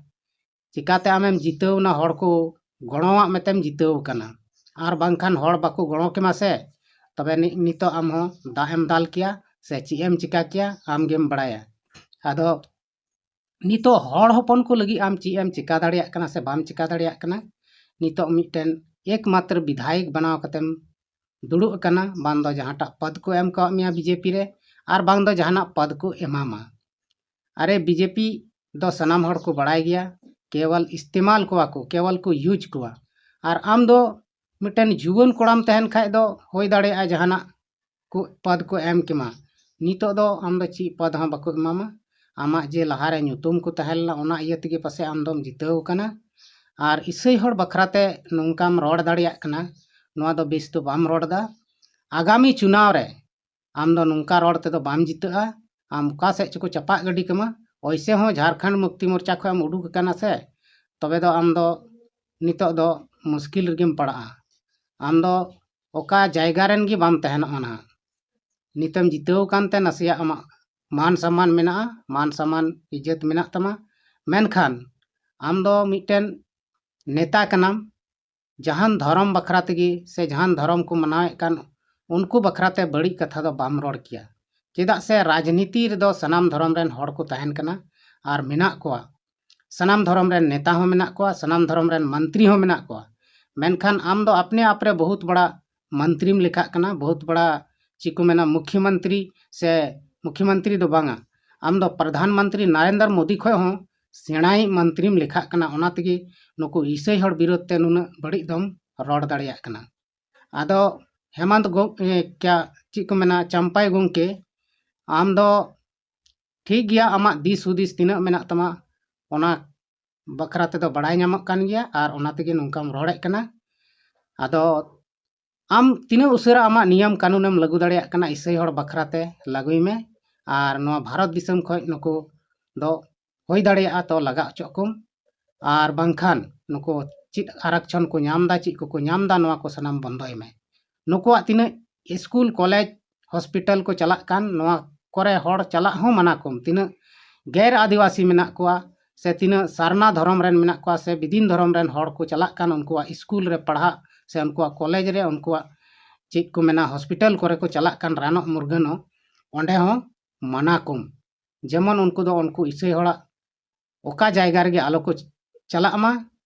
ᱪᱤᱠᱟᱛᱮ ᱟᱢᱮᱢ ᱡᱤᱛᱟᱹᱣ ᱮᱱᱟ, ᱦᱚᱲ ᱠᱚ ᱜᱚᱲᱚᱣᱟᱜ ᱢᱮᱛᱮᱢ ᱡᱤᱛᱟᱹᱣ ᱟᱠᱟᱱᱟ᱾ ᱟᱨ ᱵᱟᱝᱠᱷᱟᱱ ᱦᱚᱲ ᱵᱟᱠᱚ ᱜᱚᱲᱚ ᱠᱮᱢᱟ ᱥᱮ, ᱛᱚᱵᱮ ᱱᱤ-, ᱱᱤᱛᱚᱜ ᱟᱢ ᱦᱚᱸ ᱫᱟᱜ ᱮᱢ ᱫᱟᱞ ᱠᱮᱭᱟ ᱥᱮ ᱪᱮᱫ ᱮᱢ ᱪᱤᱠᱟ ᱠᱮᱭᱟ, ᱟᱢ ᱜᱮᱢ ᱵᱟᱲᱟᱭᱟ᱾ ᱟᱫᱚ ᱱᱤᱛᱚᱜ ᱦᱚᱲ ᱦᱚᱯᱚᱱ ᱠᱚ ᱞᱟᱹᱜᱤᱫ ᱟᱢ ᱪᱮᱫ ᱮᱢ ᱪᱤᱠᱟ ᱫᱟᱲᱮᱭᱟᱜ ᱠᱟᱱᱟ ᱥᱮ ᱵᱟᱢ ᱪᱤᱠᱟ ᱫᱟᱲᱮᱭᱟᱜ ᱠᱟᱱᱟ? ᱱᱤᱛᱚᱜ ᱢᱤᱫᱴᱮᱱ ᱮᱠᱢᱟᱛᱨᱚ ᱵᱤᱫᱷᱟᱭᱚᱠ ᱵᱮᱱᱟᱣ ᱠᱟᱛᱮᱢ ᱫᱩᱲᱩᱵ ᱟᱠᱟᱱᱟ, ᱵᱟᱝ ᱫᱚ ᱡᱟᱦᱟᱸᱴᱟᱜ ᱯᱚᱫᱽ ᱠᱚ ᱮᱢ ᱠᱟᱣᱟᱫ ᱢᱮᱭᱟ ᱵᱤᱡᱮᱯᱤ ᱨᱮ, ᱟᱨ ᱵᱟᱝ ᱫᱚ ᱡᱟᱦᱟᱱᱟᱜ ᱯᱚᱫᱽ ᱠᱚ ᱮᱢᱟᱢᱟ᱾ ᱟᱨᱮ, ᱵᱤᱡᱮᱯᱤ ᱫᱚ ᱥᱟᱱᱟᱢ ᱦᱚᱲ ᱠᱚ ᱵᱟᱲᱟᱭ ᱜᱮᱭᱟ, ᱠᱮᱣᱚᱞ ᱤᱥᱛᱮᱢᱟᱞ ᱠᱚᱣᱟ ᱠᱚ, ᱠᱮᱣᱚᱞ ᱠᱚ ᱤᱭᱩᱡᱽ ᱠᱚᱣᱟ᱾ ᱟᱨ ᱟᱢ ᱫᱚ ᱢᱤᱫᱴᱮᱱ ᱡᱩᱣᱟᱹᱱ ᱠᱚᱲᱟᱢ ᱛᱟᱦᱮᱱ ᱠᱷᱟᱡ ᱫᱚ ᱦᱩᱭ ᱫᱟᱲᱮᱭᱟᱜᱼᱟ ᱡᱟᱦᱟᱱᱟᱜ ᱠᱚ ᱯᱚᱫᱽ ᱠᱚ ᱮᱢ ᱠᱮᱢᱟ᱾ ᱱᱤᱛᱚᱜ ᱫᱚ ᱟᱢ ᱫᱚ ᱪᱮᱫ ᱯᱚᱫᱽ ᱦᱚᱸ ᱵᱟᱠᱚ ᱮᱢᱟᱢᱟ᱾ ᱟᱢᱟᱜ ᱡᱮ ᱞᱟᱦᱟᱨᱮ ᱧᱩᱛᱩᱢ ᱠᱚ ᱛᱟᱦᱮᱸ ᱞᱮᱱᱟ, ᱚᱱᱟ ᱤᱭᱟᱹ ᱛᱮᱜᱮ ᱯᱟᱥᱮᱡ ᱟᱢ ᱫᱚᱢ ᱡᱤᱛᱟᱹᱣ ᱟᱠᱟᱱᱟ᱾ ᱟᱨ ᱤᱥᱟᱹᱭ ᱦᱚᱲ ᱵᱟᱠᱷᱨᱟᱛᱮ ᱱᱚᱝᱠᱟᱢ ᱨᱚᱲ ᱫᱟᱲᱮᱭᱟᱜ ᱠᱟᱱᱟ, ᱱᱚᱣᱟ ᱫᱚ ᱵᱮᱥ ᱫᱚ ᱵᱟᱢ ᱨᱚᱲ ᱮᱫᱟ᱾ ᱟᱜᱟᱢᱤ ᱪᱩᱱᱟᱣ ᱨᱮ ᱟᱢ ᱫᱚ ᱱᱚᱝᱠᱟ ᱨᱚᱲ ᱛᱮᱫᱚ ᱵᱟᱢ ᱡᱤᱛᱟᱹᱜᱼᱟ᱾ ᱟᱢ ᱚᱠᱟ ᱥᱮᱫ ᱪᱚᱠᱚ ᱪᱟᱯᱟᱜ ᱜᱟᱹᱰᱤ ᱠᱟᱢᱟ᱾ ᱚᱭᱥᱮ ᱦᱚᱸ ᱡᱷᱟᱲᱠᱷᱚᱸᱰ ᱢᱩᱠᱛᱤ ᱢᱳᱨᱪᱟ ᱠᱷᱚᱱ ᱮᱢ ᱩᱰᱩᱠ ᱟᱠᱟᱱᱟ ᱥᱮ, ᱛᱚᱵᱮ ᱫᱚ ᱟᱢ ᱫᱚ ᱱᱤᱛᱚᱜ ᱫᱚ ᱢᱩᱥᱠᱤᱞ ᱨᱮᱜᱮᱢ ᱯᱟᱲᱟᱜᱼᱟ᱾ ᱟᱢ ᱫᱚ ᱚᱠᱟ ᱡᱟᱭᱜᱟ ᱨᱮᱱ ᱜᱮ ᱵᱟᱢ ᱛᱟᱦᱮᱱᱚᱜᱼᱟ ᱱᱟᱦᱟᱜ᱾ ᱱᱤᱛᱮᱢ ᱡᱤᱛᱟᱹᱣ ᱟᱠᱟᱱ ᱛᱮ ᱱᱟᱥᱮᱭᱟᱜ ᱟᱢᱟᱜ ᱢᱟᱱ ᱥᱚᱢᱢᱟᱱ ᱢᱮᱱᱟᱜᱼᱟ, ᱢᱟᱱ ᱥᱚᱢᱢᱟᱱ ᱤᱡᱽᱡᱚᱛ ᱢᱮᱱᱟᱜ ᱛᱟᱢᱟ, ᱢᱮᱱᱠᱷᱟᱱ ᱟᱢ ᱫᱚ ᱢᱤᱫᱴᱮᱱ ᱱᱮᱛᱟ ᱠᱟᱱᱟᱢ᱾ ᱡᱟᱦᱟᱱ ᱫᱷᱚᱨᱚᱢ ᱵᱟᱠᱷᱨᱟ ᱛᱮᱜᱮ ᱥᱮ ᱡᱟᱦᱟᱱ ᱫᱷᱚᱨᱚᱢ ᱠᱚ ᱢᱟᱱᱟᱣᱮᱫ ᱠᱟᱱ, ᱩᱱᱠᱩ ᱵᱟᱠᱷᱨᱟ ᱛᱮ ᱵᱟᱹᱲᱤᱡ ᱠᱟᱛᱷᱟ ᱫᱚ ᱵᱟᱢ ᱨᱚᱲ ᱠᱮᱭᱟ᱾ ᱪᱮᱫᱟᱜ ᱥᱮ ᱨᱟᱡᱽᱱᱤᱛᱤ ᱨᱮᱫᱚ ᱥᱟᱱᱟᱢ ᱫᱷᱚᱨᱚᱢ ᱨᱮᱱ ᱦᱚᱲ ᱠᱚ ᱛᱟᱦᱮᱱ ᱠᱟᱱᱟ ᱟᱨ ᱢᱮᱱᱟᱜ ᱠᱚᱣᱟ᱾ ᱥᱟᱱᱟᱢ ᱫᱷᱚᱨᱚᱢ ᱨᱮᱱ ᱱᱮᱛᱟ ᱦᱚᱸ ᱢᱮᱱᱟᱜ ᱠᱚᱣᱟ, ᱥᱟᱱᱟᱢ ᱫᱷᱚᱨᱚᱢ ᱨᱮᱱ ᱢᱚᱱᱛᱨᱤ ᱦᱚᱸ ᱢᱮᱱᱟᱜ ᱠᱚᱣᱟ᱾ ᱢᱮᱱᱠᱷᱟᱱ ᱟᱢ ᱫᱚ ᱟᱯᱱᱮ ᱟᱯ ᱨᱮ ᱵᱚᱦᱩᱛ ᱵᱟᱲᱟ ᱢᱚᱱᱛᱨᱤᱢ ᱞᱮᱠᱷᱟᱜ ᱠᱟᱱᱟ, ᱵᱚᱦᱩᱛ ᱵᱟᱲᱟ, ᱪᱮᱫ ᱠᱚ ᱢᱮᱱᱟ, ᱢᱩᱠᱷᱭᱚᱢᱚᱱᱛᱨᱤ ᱥᱮ ᱢᱩᱠᱷᱭᱚᱢᱚᱱᱛᱨᱤ ᱫᱚ ᱵᱟᱝᱟ, ᱟᱢ ᱫᱚ ᱯᱨᱚᱫᱷᱟᱱ ᱢᱚᱱᱛᱨᱤ ᱱᱟᱨᱮᱱᱫᱨᱚ ᱢᱳᱫᱤ ᱠᱷᱚᱱ ᱦᱚᱸ ᱥᱮᱬᱟᱭᱤᱡ ᱢᱚᱱᱛᱨᱤᱢ ᱞᱮᱠᱷᱟᱜ ᱠᱟᱱᱟ᱾ ᱚᱱᱟ ᱛᱮᱜᱮ ᱱᱩᱠᱩ ᱤᱥᱟᱹᱭ ᱦᱚᱲ ᱵᱤᱨᱳᱫᱷ ᱛᱮ ᱱᱩᱱᱟᱹᱜ ᱵᱟᱹᱲᱤᱡ ᱫᱚᱢ ᱨᱚᱲ ᱫᱟᱲᱮᱭᱟᱜ ᱠᱟᱱᱟ᱾ ᱟᱫᱚ ᱦᱮᱢᱟᱱᱛ ᱜᱚ-, ᱮ, ᱠᱭᱟ-, ᱪᱮᱫ ᱠᱚ ᱢᱮᱱᱟ, ᱪᱟᱢᱯᱟᱭ ᱜᱚᱢᱠᱮ, ᱟᱢ ᱫᱚ ᱴᱷᱤᱠ ᱜᱮᱭᱟ, ᱟᱢᱟᱜ ᱫᱤᱥ ᱦᱩᱫᱤᱥ ᱛᱤᱱᱟᱹᱜ ᱢᱮᱱᱟᱜ ᱛᱟᱢᱟ, ᱚᱱᱟ ᱵᱟᱠᱷᱨᱟ ᱛᱮᱫᱚ ᱵᱟᱲᱟᱭ ᱧᱟᱢᱚᱜ ᱠᱟᱱ ᱜᱮᱭᱟ, ᱟᱨ ᱚᱱᱟ ᱛᱮᱜᱮ ᱱᱚᱝᱠᱟᱢ ᱨᱚᱲᱮᱫ ᱠᱟᱱᱟ᱾ ᱟᱫᱚ ᱟᱢ ᱛᱤᱱᱟᱹᱜ ᱩᱥᱟᱹᱨᱟ ᱟᱢᱟᱜ ᱱᱤᱭᱚᱢ ᱠᱟᱹᱱᱩᱱᱮᱢ ᱞᱟᱹᱜᱩ ᱫᱟᱲᱮᱭᱟᱜ ᱠᱟᱱᱟ, ᱤᱥᱟᱹᱭ ᱦᱚᱲ ᱵᱟᱠᱷᱨᱟ ᱛᱮ ᱞᱟᱹᱜᱩᱭ ᱢᱮ᱾ ᱟᱨ ᱱᱚᱣᱟ ᱵᱷᱟᱨᱚᱛ ᱫᱤᱥᱚᱢ ᱠᱷᱚᱱ ᱱᱩᱠᱩ ᱫᱚ ᱦᱩᱭ ᱫᱟᱲᱮᱭᱟᱜᱼᱟ ᱛᱚ ᱞᱟᱜᱟ ᱦᱚᱪᱚᱜ ᱠᱚᱢ, ᱟᱨ ᱵᱟᱝᱠᱷᱟᱱ ᱱᱩᱠᱩ ᱪᱮᱫ ᱟᱨᱟᱠᱪᱷᱚᱱ ᱠᱚ ᱧᱟᱢ ᱮᱫᱟ, ᱪᱮᱫ ᱠᱚᱠᱚ ᱧᱟᱢ ᱮᱫᱟ, ᱱᱚᱣᱟ ᱠᱚ ᱥᱟᱱᱟᱢ ᱵᱚᱱᱫᱚᱭ ᱢᱮ᱾ ᱱᱩᱠᱩᱣᱟᱜ ᱛᱤᱱᱟᱹᱜ ᱥᱠᱩᱞ, ᱠᱚᱞᱮᱡᱽ, ᱦᱚᱥᱯᱤᱴᱟᱞ ᱠᱚ ᱪᱟᱞᱟᱜ ᱠᱟᱱ, ᱱᱚᱣᱟ ᱠᱚᱨᱮ ᱦᱚᱲ ᱪᱟᱞᱟᱜ ᱦᱚᱸ ᱢᱟᱱᱟ ᱠᱚᱢ᱾ ᱛᱤᱱᱟᱹᱜ ᱜᱮᱨ ᱟᱹᱫᱤᱵᱟᱹᱥᱤ ᱢᱮᱱᱟᱜ ᱠᱚᱣᱟ ᱥᱮ ᱛᱤᱱᱟᱹᱜ ᱥᱟᱨᱱᱟ ᱫᱷᱚᱨᱚᱢ ᱨᱮᱱ ᱢᱮᱱᱟᱜ ᱠᱚᱣᱟ ᱥᱮ ᱵᱤᱫᱤᱱ ᱫᱷᱚᱨᱚᱢ ᱨᱮᱱ ᱦᱚᱲ ᱠᱚ ᱪᱟᱞᱟᱜ ᱠᱟᱱ, ᱩᱱᱠᱩᱣᱟᱜ ᱥᱠᱩᱞ ᱨᱮ ᱯᱟᱲᱦᱟᱜ ᱥᱮ ᱩᱱᱠᱩᱣᱟᱜ ᱠᱚᱞᱮᱡᱽ ᱨᱮ, ᱩᱱᱠᱩᱣᱟᱜ ᱪᱮᱫ ᱠᱚ ᱢᱮᱱᱟ, ᱦᱚᱥᱯᱤᱴᱟᱞ ᱠᱚᱨᱮ ᱠᱚ ᱪᱟᱞᱟᱜ ᱠᱟᱱ ᱨᱟᱱᱚᱜ ᱢᱩᱨᱜᱟᱹᱱᱚᱜ, ᱚᱸᱰᱮ ᱦᱚᱸ ᱢᱟᱱᱟ ᱠᱚᱢ᱾ ᱡᱮᱢᱚᱱ ᱩᱱᱠᱩ ᱫᱚ ᱩᱱᱠᱩ ᱤᱥᱟᱹᱭ ᱦᱚᱲᱟᱜ ᱚᱠᱟ ᱡᱟᱭᱜᱟ ᱨᱮᱜᱮ ᱟᱞᱚ ᱠᱚ ᱪᱟᱞᱟᱜ ᱢᱟ,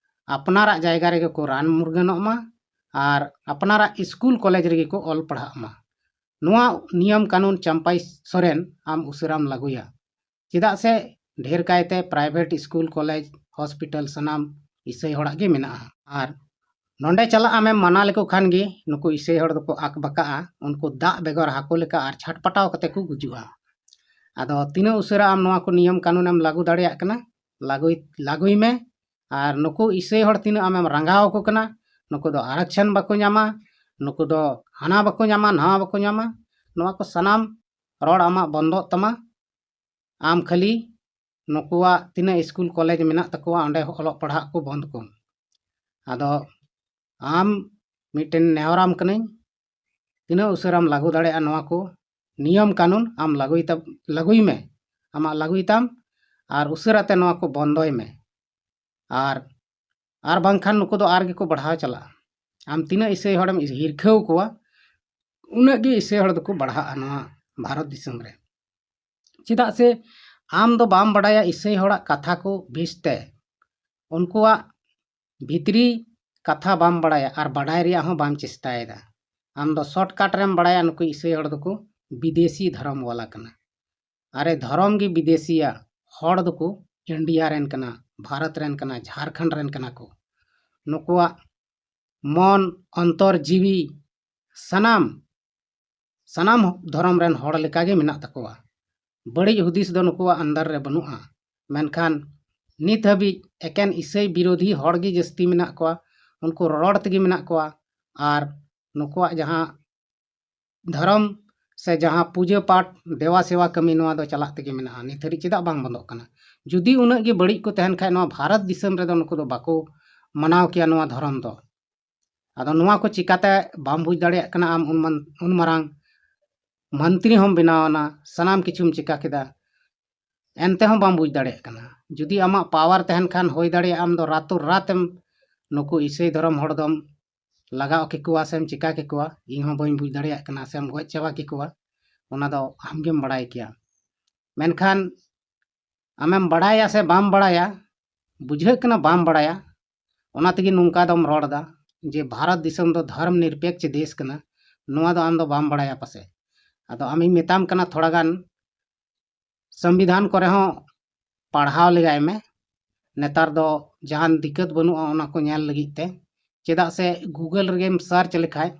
ᱟᱯᱱᱟᱨᱟᱜ ᱡᱟᱭᱜᱟ ᱨᱮᱜᱮ ᱠᱚ ᱨᱟᱱ ᱢᱩᱨᱜᱟᱹᱱᱚᱜ ᱢᱟ ᱟᱨ ᱟᱯᱱᱟᱨᱟᱜ ᱥᱠᱩᱞ ᱠᱚᱞᱮᱡᱽ ᱨᱮᱜᱮ ᱠᱚ ᱚᱞ ᱯᱟᱲᱦᱟᱜ ᱢᱟ᱾ ᱱᱚᱣᱟ ᱱᱤᱭᱚᱢ ᱠᱟᱹᱱᱩᱱ ᱪᱟᱢᱯᱟᱭ ᱥᱚᱨᱮᱱ ᱟᱢ ᱩᱥᱟᱹᱨᱟᱢ ᱞᱟᱹᱜᱩᱭᱟ, ᱪᱮᱫᱟᱜ ᱥᱮ ᱰᱷᱮᱨ ᱠᱟᱭᱛᱮ ᱯᱨᱟᱭᱵᱷᱮᱴ ᱥᱠᱩᱞ, ᱠᱚᱞᱮᱡᱽ, ᱦᱚᱥᱯᱤᱴᱟᱞ ᱥᱟᱱᱟᱢ ᱤᱥᱟᱹᱭ ᱦᱚᱲᱟᱜ ᱜᱮ ᱢᱮᱱᱟᱜᱼᱟ᱾ ᱟᱨ ᱱᱚᱸᱰᱮ ᱪᱟᱞᱟᱜ ᱟᱢᱮᱢ ᱢᱟᱱᱟ ᱞᱮᱠᱚ ᱠᱷᱟᱱ ᱜᱮ ᱱᱩᱠᱩ ᱤᱥᱟᱹᱭ ᱦᱚᱲ ᱫᱚᱠᱚ ᱟᱠ ᱵᱟᱠᱟᱜᱼᱟ, ᱩᱱᱠᱩ ᱫᱟᱜ ᱵᱮᱜᱚᱨ ᱦᱟᱹᱠᱩ ᱞᱮᱠᱟ ᱟᱨ ᱪᱷᱟᱴᱯᱟᱴᱟᱣ ᱠᱟᱛᱮ ᱠᱚ ᱜᱩᱡᱩᱜᱼᱟ᱾ ᱟᱫᱚ ᱛᱤᱱᱟᱹᱜ ᱩᱥᱟᱹᱨᱟ ᱟᱢ ᱱᱚᱣᱟ ᱠᱚ ᱱᱤᱭᱚᱢ ᱠᱟᱹᱱᱩᱱᱮᱢ ᱞᱟᱹᱜᱩ ᱫᱟᱲᱮᱭᱟᱜ ᱠᱟᱱᱟ, ᱞᱟᱹᱜᱩᱭ, ᱞᱟᱹᱜᱩᱭ ᱢᱮ᱾ ᱟᱨ ᱱᱩᱠᱩ ᱤᱥᱟᱹᱭ ᱦᱚᱲ ᱛᱤᱱᱟᱹᱜ ᱟᱢᱮᱢ ᱨᱟᱸᱜᱟᱣ ᱟᱠᱚ ᱠᱟᱱᱟ, ᱱᱩᱠᱩ ᱫᱚ ᱟᱨᱟᱠᱪᱷᱚᱱ ᱵᱟᱠᱚ ᱧᱟᱢᱟ, ᱱᱩᱠᱩ ᱫᱚ ᱦᱟᱱᱟ ᱵᱟᱠᱚ ᱧᱟᱢᱟ, ᱱᱟᱣᱟ ᱵᱟᱠᱚ ᱧᱟᱢᱟ, ᱱᱚᱣᱟ ᱠᱚ ᱥᱟᱱᱟᱢ ᱨᱚᱲ ᱟᱢᱟᱜ ᱵᱚᱱᱫᱚᱜ ᱛᱟᱢᱟ᱾ ᱟᱢ ᱠᱷᱟᱹᱞᱤ ᱱᱩᱠᱩᱣᱟᱜ ᱛᱤᱱᱟᱹᱜ ᱥᱠᱩᱞ ᱠᱚᱞᱮᱡᱽ ᱢᱮᱱᱟᱜ ᱛᱟᱠᱚᱣᱟ, ᱚᱸᱰᱮ ᱚᱞᱚᱜ ᱯᱟᱲᱦᱟᱜ ᱠᱚ ᱵᱚᱱᱫ ᱠᱚᱢ᱾ ᱟᱫᱚ ᱟᱢ ᱢᱤᱫᱴᱮᱱ ᱱᱮᱦᱚᱨᱟᱢ ᱠᱟᱹᱱᱟᱹᱧ, ᱛᱤᱱᱟᱹᱜ ᱩᱥᱟᱹᱨᱟᱢ ᱞᱟᱹᱜᱩ ᱫᱟᱲᱮᱭᱟᱜᱼᱟ ᱱᱚᱣᱟ ᱠᱚ ᱱᱤᱭᱚᱢ ᱠᱟᱹᱱᱩᱱ ᱟᱢ ᱞᱟᱹᱜᱩᱭ ᱛᱟ-, ᱞᱟᱹᱜᱩᱭ ᱢᱮ, ᱟᱢᱟᱜ ᱞᱟᱹᱜᱩᱭ ᱛᱟᱢ, ᱟᱨ ᱩᱥᱟᱹᱨᱟᱛᱮ ᱱᱚᱣᱟ ᱠᱚ ᱵᱚᱱᱫᱚᱭ ᱢᱮ᱾ ᱟᱨ, ᱟᱨ ᱵᱟᱝᱠᱷᱟᱱ ᱱᱩᱠᱩ ᱫᱚ ᱟᱨ ᱜᱮᱠᱚ ᱵᱟᱲᱦᱟᱣ ᱪᱟᱞᱟᱜᱼᱟ᱾ ᱟᱢ ᱛᱤᱱᱟᱹᱜ ᱤᱥᱟᱹᱭ ᱦᱚᱲᱮᱢ ᱦᱤᱨᱠᱷᱟᱹᱣ ᱠᱚᱣᱟ, ᱩᱱᱟᱹᱜ ᱜᱮ ᱤᱥᱟᱹᱭ ᱦᱚᱲ ᱫᱚᱠᱚ ᱵᱟᱲᱦᱟᱜᱼᱟ ᱱᱚᱣᱟ ᱵᱷᱟᱨᱚᱛ ᱫᱤᱥᱚᱢ ᱨᱮ᱾ ᱪᱮᱫᱟᱜ ᱥᱮ ᱟᱢ ᱫᱚ ᱵᱟᱢ ᱵᱟᱰᱟᱭᱟ ᱤᱥᱟᱹᱭ ᱦᱚᱲᱟᱜ ᱠᱟᱛᱷᱟ ᱠᱚ ᱵᱮᱥᱛᱮ, ᱩᱱᱠᱩᱣᱟᱜ ᱵᱷᱤᱛᱨᱤ ᱠᱟᱛᱷᱟ ᱵᱟᱢ ᱵᱟᱲᱟᱭᱟ ᱟᱨ ᱵᱟᱰᱟᱭ ᱨᱮᱭᱟᱜ ᱦᱚᱸ ᱵᱟᱢ ᱪᱮᱥᱴᱟᱭᱮᱫᱟ᱾ ᱟᱢ ᱫᱚ shortcut ᱨᱮᱢ ᱵᱟᱲᱟᱭᱟ ᱱᱩᱠᱩ ᱤᱥᱟᱹᱭ ᱦᱚᱲ ᱫᱚᱠᱚ ᱵᱤᱫᱮᱥᱤ ᱫᱷᱚᱨᱚᱢ ᱣᱟᱞᱟ ᱠᱟᱱᱟ᱾ ᱟᱨᱮ, ᱫᱷᱚᱨᱚᱢ ᱜᱮ ᱵᱤᱫᱮᱥᱤᱭᱟ, ᱦᱚᱲ ᱫᱚᱠᱚ ᱤᱱᱰᱤᱭᱟ ᱨᱮᱱ ᱠᱟᱱᱟ, ᱵᱷᱟᱨᱚᱛ ᱨᱮᱱ ᱠᱟᱱᱟ, ᱡᱷᱟᱲᱠᱷᱚᱸᱰ ᱨᱮᱱ ᱠᱟᱱᱟ ᱠᱚ᱾ ᱱᱩᱠᱩᱣᱟᱜ ᱢᱚᱱ, ᱚᱱᱛᱚᱨ, ᱡᱤᱣᱤ, ᱥᱟᱱᱟᱢ, ᱥᱟᱱᱟᱢ ᱫᱷᱚᱨᱚᱢ ᱨᱮᱱ ᱦᱚᱲ ᱞᱮᱠᱟᱜᱮ ᱢᱮᱱᱟᱜ ᱛᱟᱠᱚᱣᱟ᱾ ᱵᱟᱹᱲᱤᱡ ᱦᱩᱫᱤᱥ ᱫᱚ ᱱᱩᱠᱩᱣᱟᱜ ᱟᱱᱫᱟᱨ ᱨᱮ ᱵᱟᱹᱱᱩᱜᱼᱟ᱾ ᱢᱮᱱᱠᱷᱟᱱ ᱱᱤᱛ ᱦᱟᱹᱵᱤᱡ ᱮᱠᱮᱱ ᱤᱥᱟᱹᱭ ᱵᱤᱨᱳᱫᱷᱤ ᱦᱚᱲ ᱜᱮ ᱡᱟᱹᱥᱛᱤ ᱢᱮᱱᱟᱜ ᱠᱚᱣᱟ᱾ ᱩᱱᱠᱩ ᱨᱚᱨᱚᱲ ᱛᱮᱜᱮ ᱢᱮᱱᱟᱜ ᱠᱚᱣᱟ᱾ ᱟᱨ ᱱᱩᱠᱩᱣᱟᱜ ᱡᱟᱦᱟᱸ ᱫᱷᱚᱨᱚᱢ ᱥᱮ ᱡᱟᱦᱟᱸ ᱯᱩᱡᱟᱹ ᱯᱟᱴ, ᱫᱮᱣᱟ ᱥᱮᱣᱟ ᱠᱟᱹᱢᱤ, ᱱᱚᱣᱟ ᱫᱚ ᱪᱟᱞᱟᱜ ᱛᱮᱜᱮ ᱢᱮᱱᱟᱜᱼᱟ᱾ ᱱᱤᱛ ᱦᱟᱹᱵᱤᱡ ᱪᱮᱫᱟᱜ ᱵᱟᱝ ᱵᱚᱱᱫᱚᱜ ᱠᱟᱱᱟ? ᱡᱩᱫᱤ ᱩᱱᱟᱹᱜ ᱜᱮ ᱵᱟᱹᱲᱤᱡ ᱠᱚ ᱛᱟᱦᱮᱱ ᱠᱷᱟᱡ, ᱱᱚᱣᱟ ᱵᱷᱟᱨᱚᱛ ᱫᱤᱥᱚᱢ ᱨᱮᱫᱚ ᱱᱩᱠᱩ ᱫᱚ ᱵᱟᱠᱚ ᱢᱟᱱᱟᱣ ᱠᱮᱭᱟ ᱱᱚᱣᱟ ᱫᱷᱚᱨᱚᱢ ᱫᱚ᱾ ᱟᱫᱚ ᱱᱚᱣᱟ ᱠᱚ ᱪᱤᱠᱟᱛᱮ ᱵᱟᱢ ᱵᱩᱡᱽ ᱫᱟᱲᱮᱭᱟᱜ ᱠᱟᱱᱟ ᱟᱢ? ᱩᱱ ᱢᱟᱱ-, ᱩᱱ ᱢᱟᱨᱟᱝ ᱢᱚᱱᱛᱨᱤ ᱦᱚᱸᱢ ᱵᱮᱱᱟᱣ ᱮᱱᱟ, ᱥᱟᱱᱟᱢ ᱠᱤᱪᱷᱩᱢ ᱪᱤᱠᱟ ᱠᱮᱫᱟ, ᱮᱱᱛᱮ ᱦᱚᱸ ᱵᱟᱢ ᱵᱩᱡᱽ ᱫᱟᱲᱮᱭᱟᱜ ᱠᱟᱱᱟ᱾ ᱡᱩᱫᱤ ᱟᱢᱟᱜ power ᱛᱟᱦᱮᱱ ᱠᱷᱟᱱ, ᱦᱩᱭ ᱫᱟᱲᱮᱭᱟᱜᱼᱟ ᱟᱢ ᱫᱚ ᱨᱟᱛᱳ ᱨᱟᱛ ᱮᱢ ᱱᱩᱠᱩ ᱤᱥᱟᱹᱭ ᱫᱷᱚᱨᱚᱢ ᱦᱚᱲ ᱫᱚᱢ ᱞᱟᱜᱟᱣ ᱠᱮᱠᱚᱣᱟ ᱥᱮᱢ ᱪᱤᱠᱟ ᱠᱮᱠᱚᱣᱟ, ᱤᱧ ᱦᱚᱸ ᱵᱟᱹᱧ ᱵᱩᱡᱽ ᱫᱟᱲᱮᱭᱟᱜ ᱠᱟᱱᱟ, ᱥᱮᱢ ᱜᱚᱡ ᱪᱟᱵᱟ ᱠᱮᱠᱚᱣᱟ, ᱚᱱᱟ ᱫᱚ ᱟᱢ ᱜᱮᱢ ᱵᱟᱲᱟᱭ ᱠᱮᱭᱟ᱾ ᱢᱮᱱᱠᱷᱟᱱ ᱟᱢᱮᱢ ᱵᱟᱲᱟᱭᱟ ᱥᱮ ᱵᱟᱢ ᱵᱟᱲᱟᱭᱟ, ᱵᱩᱡᱷᱟᱹᱜ ᱠᱟᱱᱟ ᱵᱟᱢ ᱵᱟᱲᱟᱭᱟ, ᱚᱱᱟ ᱛᱮᱜᱮ ᱱᱚᱝᱠᱟ ᱫᱚᱢ ᱨᱚᱲ ᱮᱫᱟ ᱡᱮ ᱵᱷᱟᱨᱚᱛ ᱫᱤᱥᱚᱢ ᱫᱚ ᱫᱷᱚᱨᱚᱢ ᱱᱤᱨᱯᱮᱠᱷ ᱫᱮᱥ ᱠᱟᱱᱟ, ᱱᱚᱣᱟ ᱫᱚ ᱟᱢ ᱫᱚ ᱵᱟᱢ ᱵᱟᱲᱟᱭᱟ ᱯᱟᱥᱮ᱾ ᱟᱫᱚ ᱟᱢᱤᱧ ᱢᱮᱛᱟᱢ ᱠᱟᱱᱟ, ᱛᱷᱚᱲᱟ ᱜᱟᱱ ᱥᱚᱝᱵᱤᱫᱷᱟᱱ ᱠᱚᱨᱮ ᱦᱚᱸ ᱯᱟᱲᱦᱟᱣ ᱞᱮᱜᱟᱭ ᱢᱮ᱾ ᱱᱮᱛᱟᱨ ᱫᱚ ᱡᱟᱦᱟᱱ ᱫᱤᱠᱠᱟᱹᱛ ᱵᱟᱹᱱᱩᱜᱼᱟ ᱚᱱᱟ ᱠᱚ ᱧᱮᱞ ᱞᱟᱹᱜᱤᱫ ᱛᱮ, ᱪᱮᱫᱟᱜ ᱥᱮ Google ᱨᱮᱜᱮᱢ search ᱞᱮᱠᱷᱟᱡ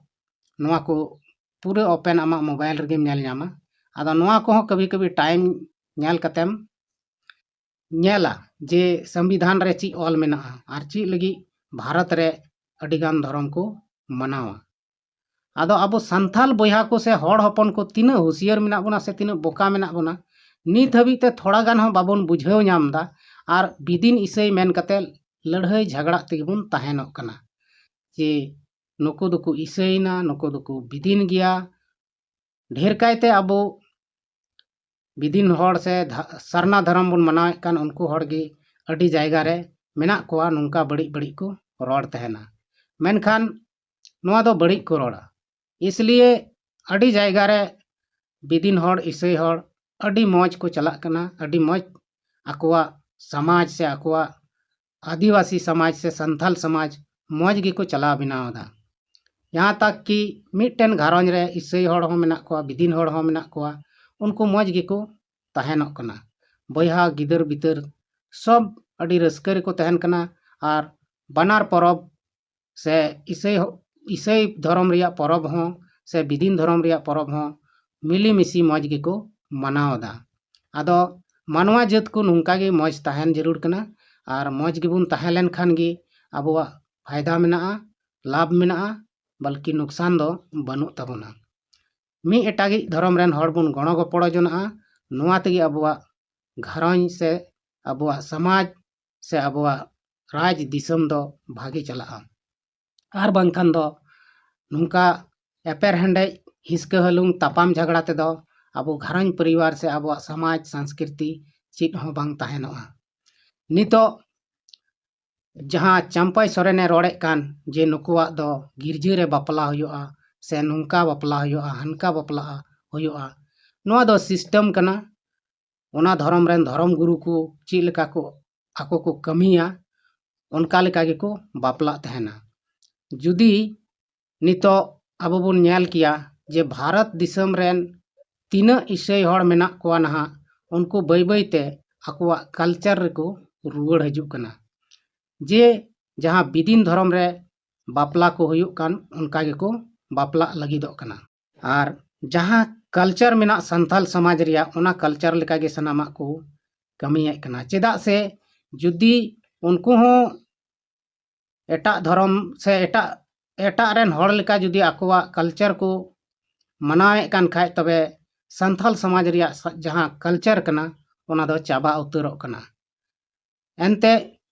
ᱱᱚᱣᱟ ᱠᱚ ᱯᱩᱨᱟᱹ open ᱟᱢᱟᱜ mobile ᱨᱮᱜᱮᱢ ᱧᱮᱞ ᱧᱟᱢᱟ᱾ ᱟᱫᱚ ᱱᱚᱣᱟ ᱠᱚᱦᱚᱸ ᱠᱟᱹᱵᱷᱤ ᱠᱟᱹᱵᱷᱤ time ᱧᱮᱞ ᱠᱟᱛᱮᱢ ᱧᱮᱞᱟ ᱡᱮ ᱥᱚᱝᱵᱤᱫᱷᱟᱱ ᱨᱮ ᱪᱮᱫ ᱚᱞ ᱢᱮᱱᱟᱜᱼᱟ ᱟᱨ ᱪᱮᱫ ᱞᱟᱹᱜᱤᱫ ᱵᱷᱟᱨᱚᱛ ᱨᱮ ᱟᱹᱰᱤᱜᱟᱱ ᱫᱷᱚᱨᱚᱢ ᱠᱚ ᱢᱟᱱᱟᱣᱟ᱾ ᱟᱫᱚ ᱟᱵᱚ ᱥᱟᱱᱛᱟᱞ ᱵᱚᱭᱦᱟ ᱠᱚ ᱥᱮ ᱦᱚᱲ ᱦᱚᱯᱚᱱ ᱠᱚ ᱛᱤᱱᱟᱹᱜ ᱦᱩᱥᱤᱭᱟᱹᱨ ᱢᱮᱱᱟᱜ ᱵᱚᱱᱟ ᱥᱮ ᱛᱤᱱᱟᱹᱜ ᱵᱚᱠᱟ ᱢᱮᱱᱟᱜ ᱵᱚᱱᱟ, ᱱᱤᱛ ᱦᱟᱹᱵᱤᱡ ᱛᱮ ᱛᱷᱚᱲᱟ ᱜᱟᱱ ᱦᱚᱸ ᱵᱟᱵᱚᱱ ᱵᱩᱡᱷᱟᱹᱣ ᱧᱟᱢ ᱮᱫᱟ᱾ ᱟᱨ ᱵᱤᱫᱤᱱ ᱤᱥᱟᱹᱭ ᱢᱮᱱ ᱠᱟᱛᱮ ᱞᱟᱹᱲᱦᱟᱹᱭ ᱡᱷᱟᱜᱽᱲᱟᱜ ᱛᱮᱜᱮ ᱵᱚᱱ ᱛᱟᱦᱮᱱᱚᱜ ᱠᱟᱱᱟ᱾ ᱡᱮ ᱱᱩᱠᱩ ᱫᱚᱠᱚ ᱤᱥᱟᱹᱭᱮᱱᱟ, ᱱᱩᱠᱩ ᱫᱚᱠᱚ ᱵᱤᱫᱤᱱ ᱜᱮᱭᱟ᱾ ᱰᱷᱮᱨ ᱠᱟᱭᱛᱮ ᱟᱵᱚ ᱵᱤᱫᱤᱱ ᱦᱚᱲ ᱥᱮ ᱫᱷᱟ-, ᱥᱟᱨᱱᱟ ᱫᱷᱚᱨᱚᱢ ᱵᱚᱱ ᱢᱟᱱᱟᱣᱮᱫ ᱠᱟᱱ ᱩᱱᱠᱩ ᱦᱚᱲ ᱜᱮ ᱟᱹᱰᱤ ᱡᱟᱭᱜᱟ ᱨᱮ ᱢᱮᱱᱟᱜ ᱠᱚᱣᱟ, ᱱᱚᱝᱠᱟ ᱵᱟᱹᱲᱤᱡ ᱵᱟᱹᱲᱤᱡ ᱠᱚ ᱨᱚᱲ ᱛᱟᱦᱮᱱᱟ᱾ ᱢᱮᱱᱠᱷᱟᱱ ᱱᱚᱣᱟ ᱫᱚ ᱵᱟᱹᱲᱤᱡ ᱠᱚ ᱨᱚᱲᱟ᱾ ᱤᱥᱞᱤᱭᱮ ᱟᱹᱰᱤ ᱡᱟᱭᱜᱟ ᱨᱮ ᱵᱤᱫᱤᱱ ᱦᱚᱲ, ᱤᱥᱟᱹᱭ ᱦᱚᱲ ᱟᱹᱰᱤ ᱢᱚᱡᱽ ᱠᱚ ᱪᱟᱞᱟᱜ ᱠᱟᱱᱟ, ᱟᱹᱰᱤ ᱢᱚᱡᱽ ᱟᱠᱚᱣᱟᱜ ᱥᱚᱢᱟᱡᱽ ᱥᱮ ᱟᱠᱚᱣᱟᱜ ᱟᱹᱫᱤᱵᱟᱹᱥᱤ ᱥᱚᱢᱟᱡᱽ ᱥᱮ ᱥᱟᱱᱛᱟᱞ ᱥᱚᱢᱟᱡᱽ ᱢᱚᱡᱽ ᱜᱮᱠᱚ ᱪᱟᱞᱟᱣ ᱵᱮᱱᱟᱣ ᱮᱫᱟ᱾ ᱡᱟᱦᱟᱸ ᱛᱟᱠ ᱠᱤ ᱢᱤᱫᱴᱮᱱ ᱜᱷᱟᱨᱚᱸᱡᱽ ᱨᱮ ᱤᱥᱟᱹᱭ ᱦᱚᱲ ᱦᱚᱸ ᱢᱮᱱᱟᱜ ᱠᱚᱣᱟ, ᱵᱤᱫᱤᱱ ᱦᱚᱲ ᱦᱚᱸ ᱢᱮᱱᱟᱜ ᱠᱚᱣᱟ, ᱩᱱᱠᱩ ᱢᱚᱡᱽ ᱜᱮᱠᱚ ᱛᱟᱦᱮᱱᱚᱜ ᱠᱟᱱᱟ᱾ ᱵᱚᱭᱦᱟ ᱜᱤᱫᱟᱹᱨ ᱵᱤᱛᱟᱹᱨ ᱥᱚᱵ ᱟᱹᱰᱤ ᱨᱟᱹᱥᱠᱟᱹ ᱨᱮᱠᱚ ᱛᱟᱦᱮᱱ ᱠᱟᱱᱟ᱾ ᱟᱨ ᱵᱟᱱᱟᱨ ᱯᱚᱨᱚᱵᱽ ᱥᱮ ᱤᱥᱟᱹᱭ ᱦᱚ-, ᱤᱥᱟᱹᱭ ᱫᱷᱚᱨᱚᱢ ᱨᱮᱭᱟᱜ ᱯᱚᱨᱚᱵᱽ ᱦᱚᱸ ᱥᱮ ᱵᱤᱫᱤᱱ ᱫᱷᱚᱨᱚᱢ ᱨᱮᱭᱟᱜ ᱯᱚᱨᱚᱵᱽ ᱦᱚᱸ ᱢᱤᱞᱤᱢᱤᱥᱤ ᱢᱚᱡᱽ ᱜᱮᱠᱚ ᱢᱟᱱᱟᱣ ᱮᱫᱟ᱾ ᱟᱫᱚ ᱢᱟᱱᱣᱟ ᱡᱟᱹᱛ ᱠᱚ ᱱᱚᱝᱠᱟ ᱜᱮ ᱢᱚᱡᱽ ᱛᱟᱦᱮᱱ ᱡᱟᱹᱨᱩᱲ ᱠᱟᱱᱟ᱾ ᱟᱨ ᱢᱚᱡᱽ ᱜᱮᱵᱚᱱ ᱛᱟᱦᱮᱸ ᱞᱮᱱ ᱠᱷᱟᱱ ᱜᱮ ᱟᱵᱚᱣᱟᱜ ᱯᱷᱟᱭᱫᱟ ᱢᱮᱱᱟᱜᱼᱟ, ᱞᱟᱵᱷ ᱢᱮᱱᱟᱜᱼᱟ, ᱵᱚᱞᱠᱤ ᱱᱩᱠᱥᱟᱱ ᱫᱚ ᱵᱟᱹᱱᱩᱜ ᱛᱟᱵᱚᱱᱟ᱾ ᱢᱤᱫ ᱮᱴᱟᱜᱤᱡ ᱫᱷᱚᱨᱚᱢ ᱨᱮᱱ ᱦᱚᱲ ᱵᱚᱱ ᱜᱚᱲᱚ ᱜᱚᱯᱚᱲᱚ ᱡᱚᱱᱟᱜᱼᱟ, ᱱᱚᱣᱟ ᱛᱮᱜᱮ ᱟᱵᱚᱣᱟᱜ ᱜᱷᱟᱨᱚᱸᱡᱽ ᱥᱮ ᱟᱵᱚᱣᱟᱜ ᱥᱚᱢᱟᱡᱽ ᱥᱮ ᱟᱵᱚᱣᱟᱜ ᱨᱟᱡᱽ ᱫᱤᱥᱚᱢ ᱫᱚ ᱵᱷᱟᱜᱮ ᱪᱟᱞᱟᱜᱼᱟ᱾ ᱟᱨ ᱵᱟᱝᱠᱷᱟᱱ ᱫᱚ ᱱᱚᱝᱠᱟ ᱮᱯᱮᱨ ᱦᱮᱸᱰᱮᱡ, ᱦᱤᱥᱠᱟᱹ ᱦᱟᱹᱞᱩᱝ, ᱛᱟᱯᱟᱢ ᱡᱷᱟᱜᱽᱲᱟ ᱛᱮᱫᱚ ᱟᱵᱚ ᱜᱷᱟᱨᱚᱸᱡᱽ ᱯᱚᱨᱤᱵᱟᱨ ᱥᱮ ᱟᱵᱚᱣᱟᱜ ᱥᱚᱢᱟᱡᱽ ᱥᱚᱝᱥᱠᱨᱤᱛᱤ ᱪᱮᱫ ᱦᱚᱸ ᱵᱟᱝ ᱛᱟᱦᱮᱱᱚᱜᱼᱟ᱾ ᱱᱤᱛᱚᱜ ᱡᱟᱦᱟᱸ ᱪᱟᱢᱯᱟᱭ ᱥᱚᱨᱮᱱᱮ ᱨᱚᱲᱮᱫ ᱠᱟᱱ ᱡᱮ ᱱᱩᱠᱩᱣᱟᱜ ᱫᱚ ᱜᱤᱨᱡᱟᱹ ᱨᱮ ᱵᱟᱯᱞᱟ ᱦᱩᱭᱩᱜᱼᱟ ᱥᱮ ᱱᱚᱝᱠᱟ ᱵᱟᱯᱞᱟ ᱦᱩᱭᱩᱜᱼᱟ, ᱦᱟᱱᱠᱟ ᱵᱟᱯᱞᱟ ᱦᱩᱭᱩᱜᱼᱟ, ᱱᱚᱣᱟ ᱫᱚ system ᱠᱟᱱᱟ᱾ ᱚᱱᱟ ᱫᱷᱚᱨᱚᱢ ᱨᱮᱱ ᱫᱷᱚᱨᱚᱢ ᱜᱩᱨᱩ ᱠᱚ ᱪᱮᱫ ᱞᱮᱠᱟ ᱠᱚ ᱟᱠᱚ ᱠᱚ ᱠᱟᱹᱢᱤᱭᱟ, ᱚᱱᱠᱟ ᱞᱮᱠᱟ ᱜᱮᱠᱚ ᱵᱟᱯᱞᱟᱜ ᱛᱟᱦᱮᱱᱟ᱾ ᱡᱩᱫᱤ ᱱᱤᱛᱚᱜ ᱟᱵᱚ ᱵᱚᱱ ᱧᱮᱞ ᱠᱮᱭᱟ ᱡᱮ ᱵᱷᱟᱨᱚᱛ ᱫᱤᱥᱚᱢ ᱨᱮᱱ ᱛᱤᱱᱟᱹᱜ ᱤᱥᱟᱹᱭ ᱦᱚᱲ ᱢᱮᱱᱟᱜ ᱠᱚᱣᱟ ᱱᱟᱦᱟᱜ, ᱩᱱᱠᱩ ᱵᱟᱹᱭ ᱵᱟᱹᱭ ᱛᱮ ᱟᱠᱚᱣᱟᱜ culture ᱨᱮᱠᱚ ᱨᱩᱣᱟᱹᱲ ᱦᱤᱡᱩᱜ ᱠᱟᱱᱟ᱾ ᱡᱮ ᱡᱟᱦᱟᱸ ᱵᱤᱫᱤᱱ ᱫᱷᱚᱨᱚᱢ ᱨᱮ ᱵᱟᱯᱞᱟ ᱠᱚ ᱦᱩᱭᱩᱜ ᱠᱟᱱ, ᱚᱱᱠᱟ ᱜᱮᱠᱚ ᱵᱟᱯᱞᱟᱜ ᱞᱟᱹᱜᱤᱫᱚᱜ ᱠᱟᱱᱟ᱾ ᱟᱨ ᱡᱟᱦᱟᱸ culture ᱢᱮᱱᱟᱜ ᱥᱟᱱᱛᱟᱞ ᱥᱚᱢᱟᱡᱽ ᱨᱮᱭᱟᱜ, ᱚᱱᱟ culture ᱞᱮᱠᱟᱜᱮ ᱥᱟᱱᱟᱢᱟᱜ ᱠᱚ ᱠᱟᱹᱢᱤᱭᱮᱫ ᱠᱟᱱᱟ᱾ ᱪᱮᱫᱟᱜ ᱥᱮ ᱡᱩᱫᱤ ᱩᱱᱠᱩ ᱦᱚᱸ ᱮᱴᱟᱜ ᱫᱷᱚᱨᱚᱢ ᱥᱮ ᱮᱴᱟᱜ, ᱮᱴᱟᱜ ᱨᱮᱱ ᱦᱚᱲ ᱞᱮᱠᱟ ᱡᱩᱫᱤ ᱟᱠᱚᱣᱟᱜ culture ᱠᱚ ᱢᱟᱱᱟᱣᱮᱫ ᱠᱟᱱ ᱠᱷᱟᱡ, ᱛᱚᱵᱮ ᱥᱟᱱᱛᱟᱞ ᱥᱚᱢᱟᱡᱽ ᱨᱮᱭᱟᱜ ᱥᱟ-, ᱡᱟᱦᱟᱸ culture ᱠᱟᱱᱟ, ᱚᱱᱟ ᱫᱚ ᱪᱟᱵᱟ ᱩᱛᱟᱹᱨᱚᱜ ᱠᱟᱱᱟ᱾ ᱮᱱᱛᱮ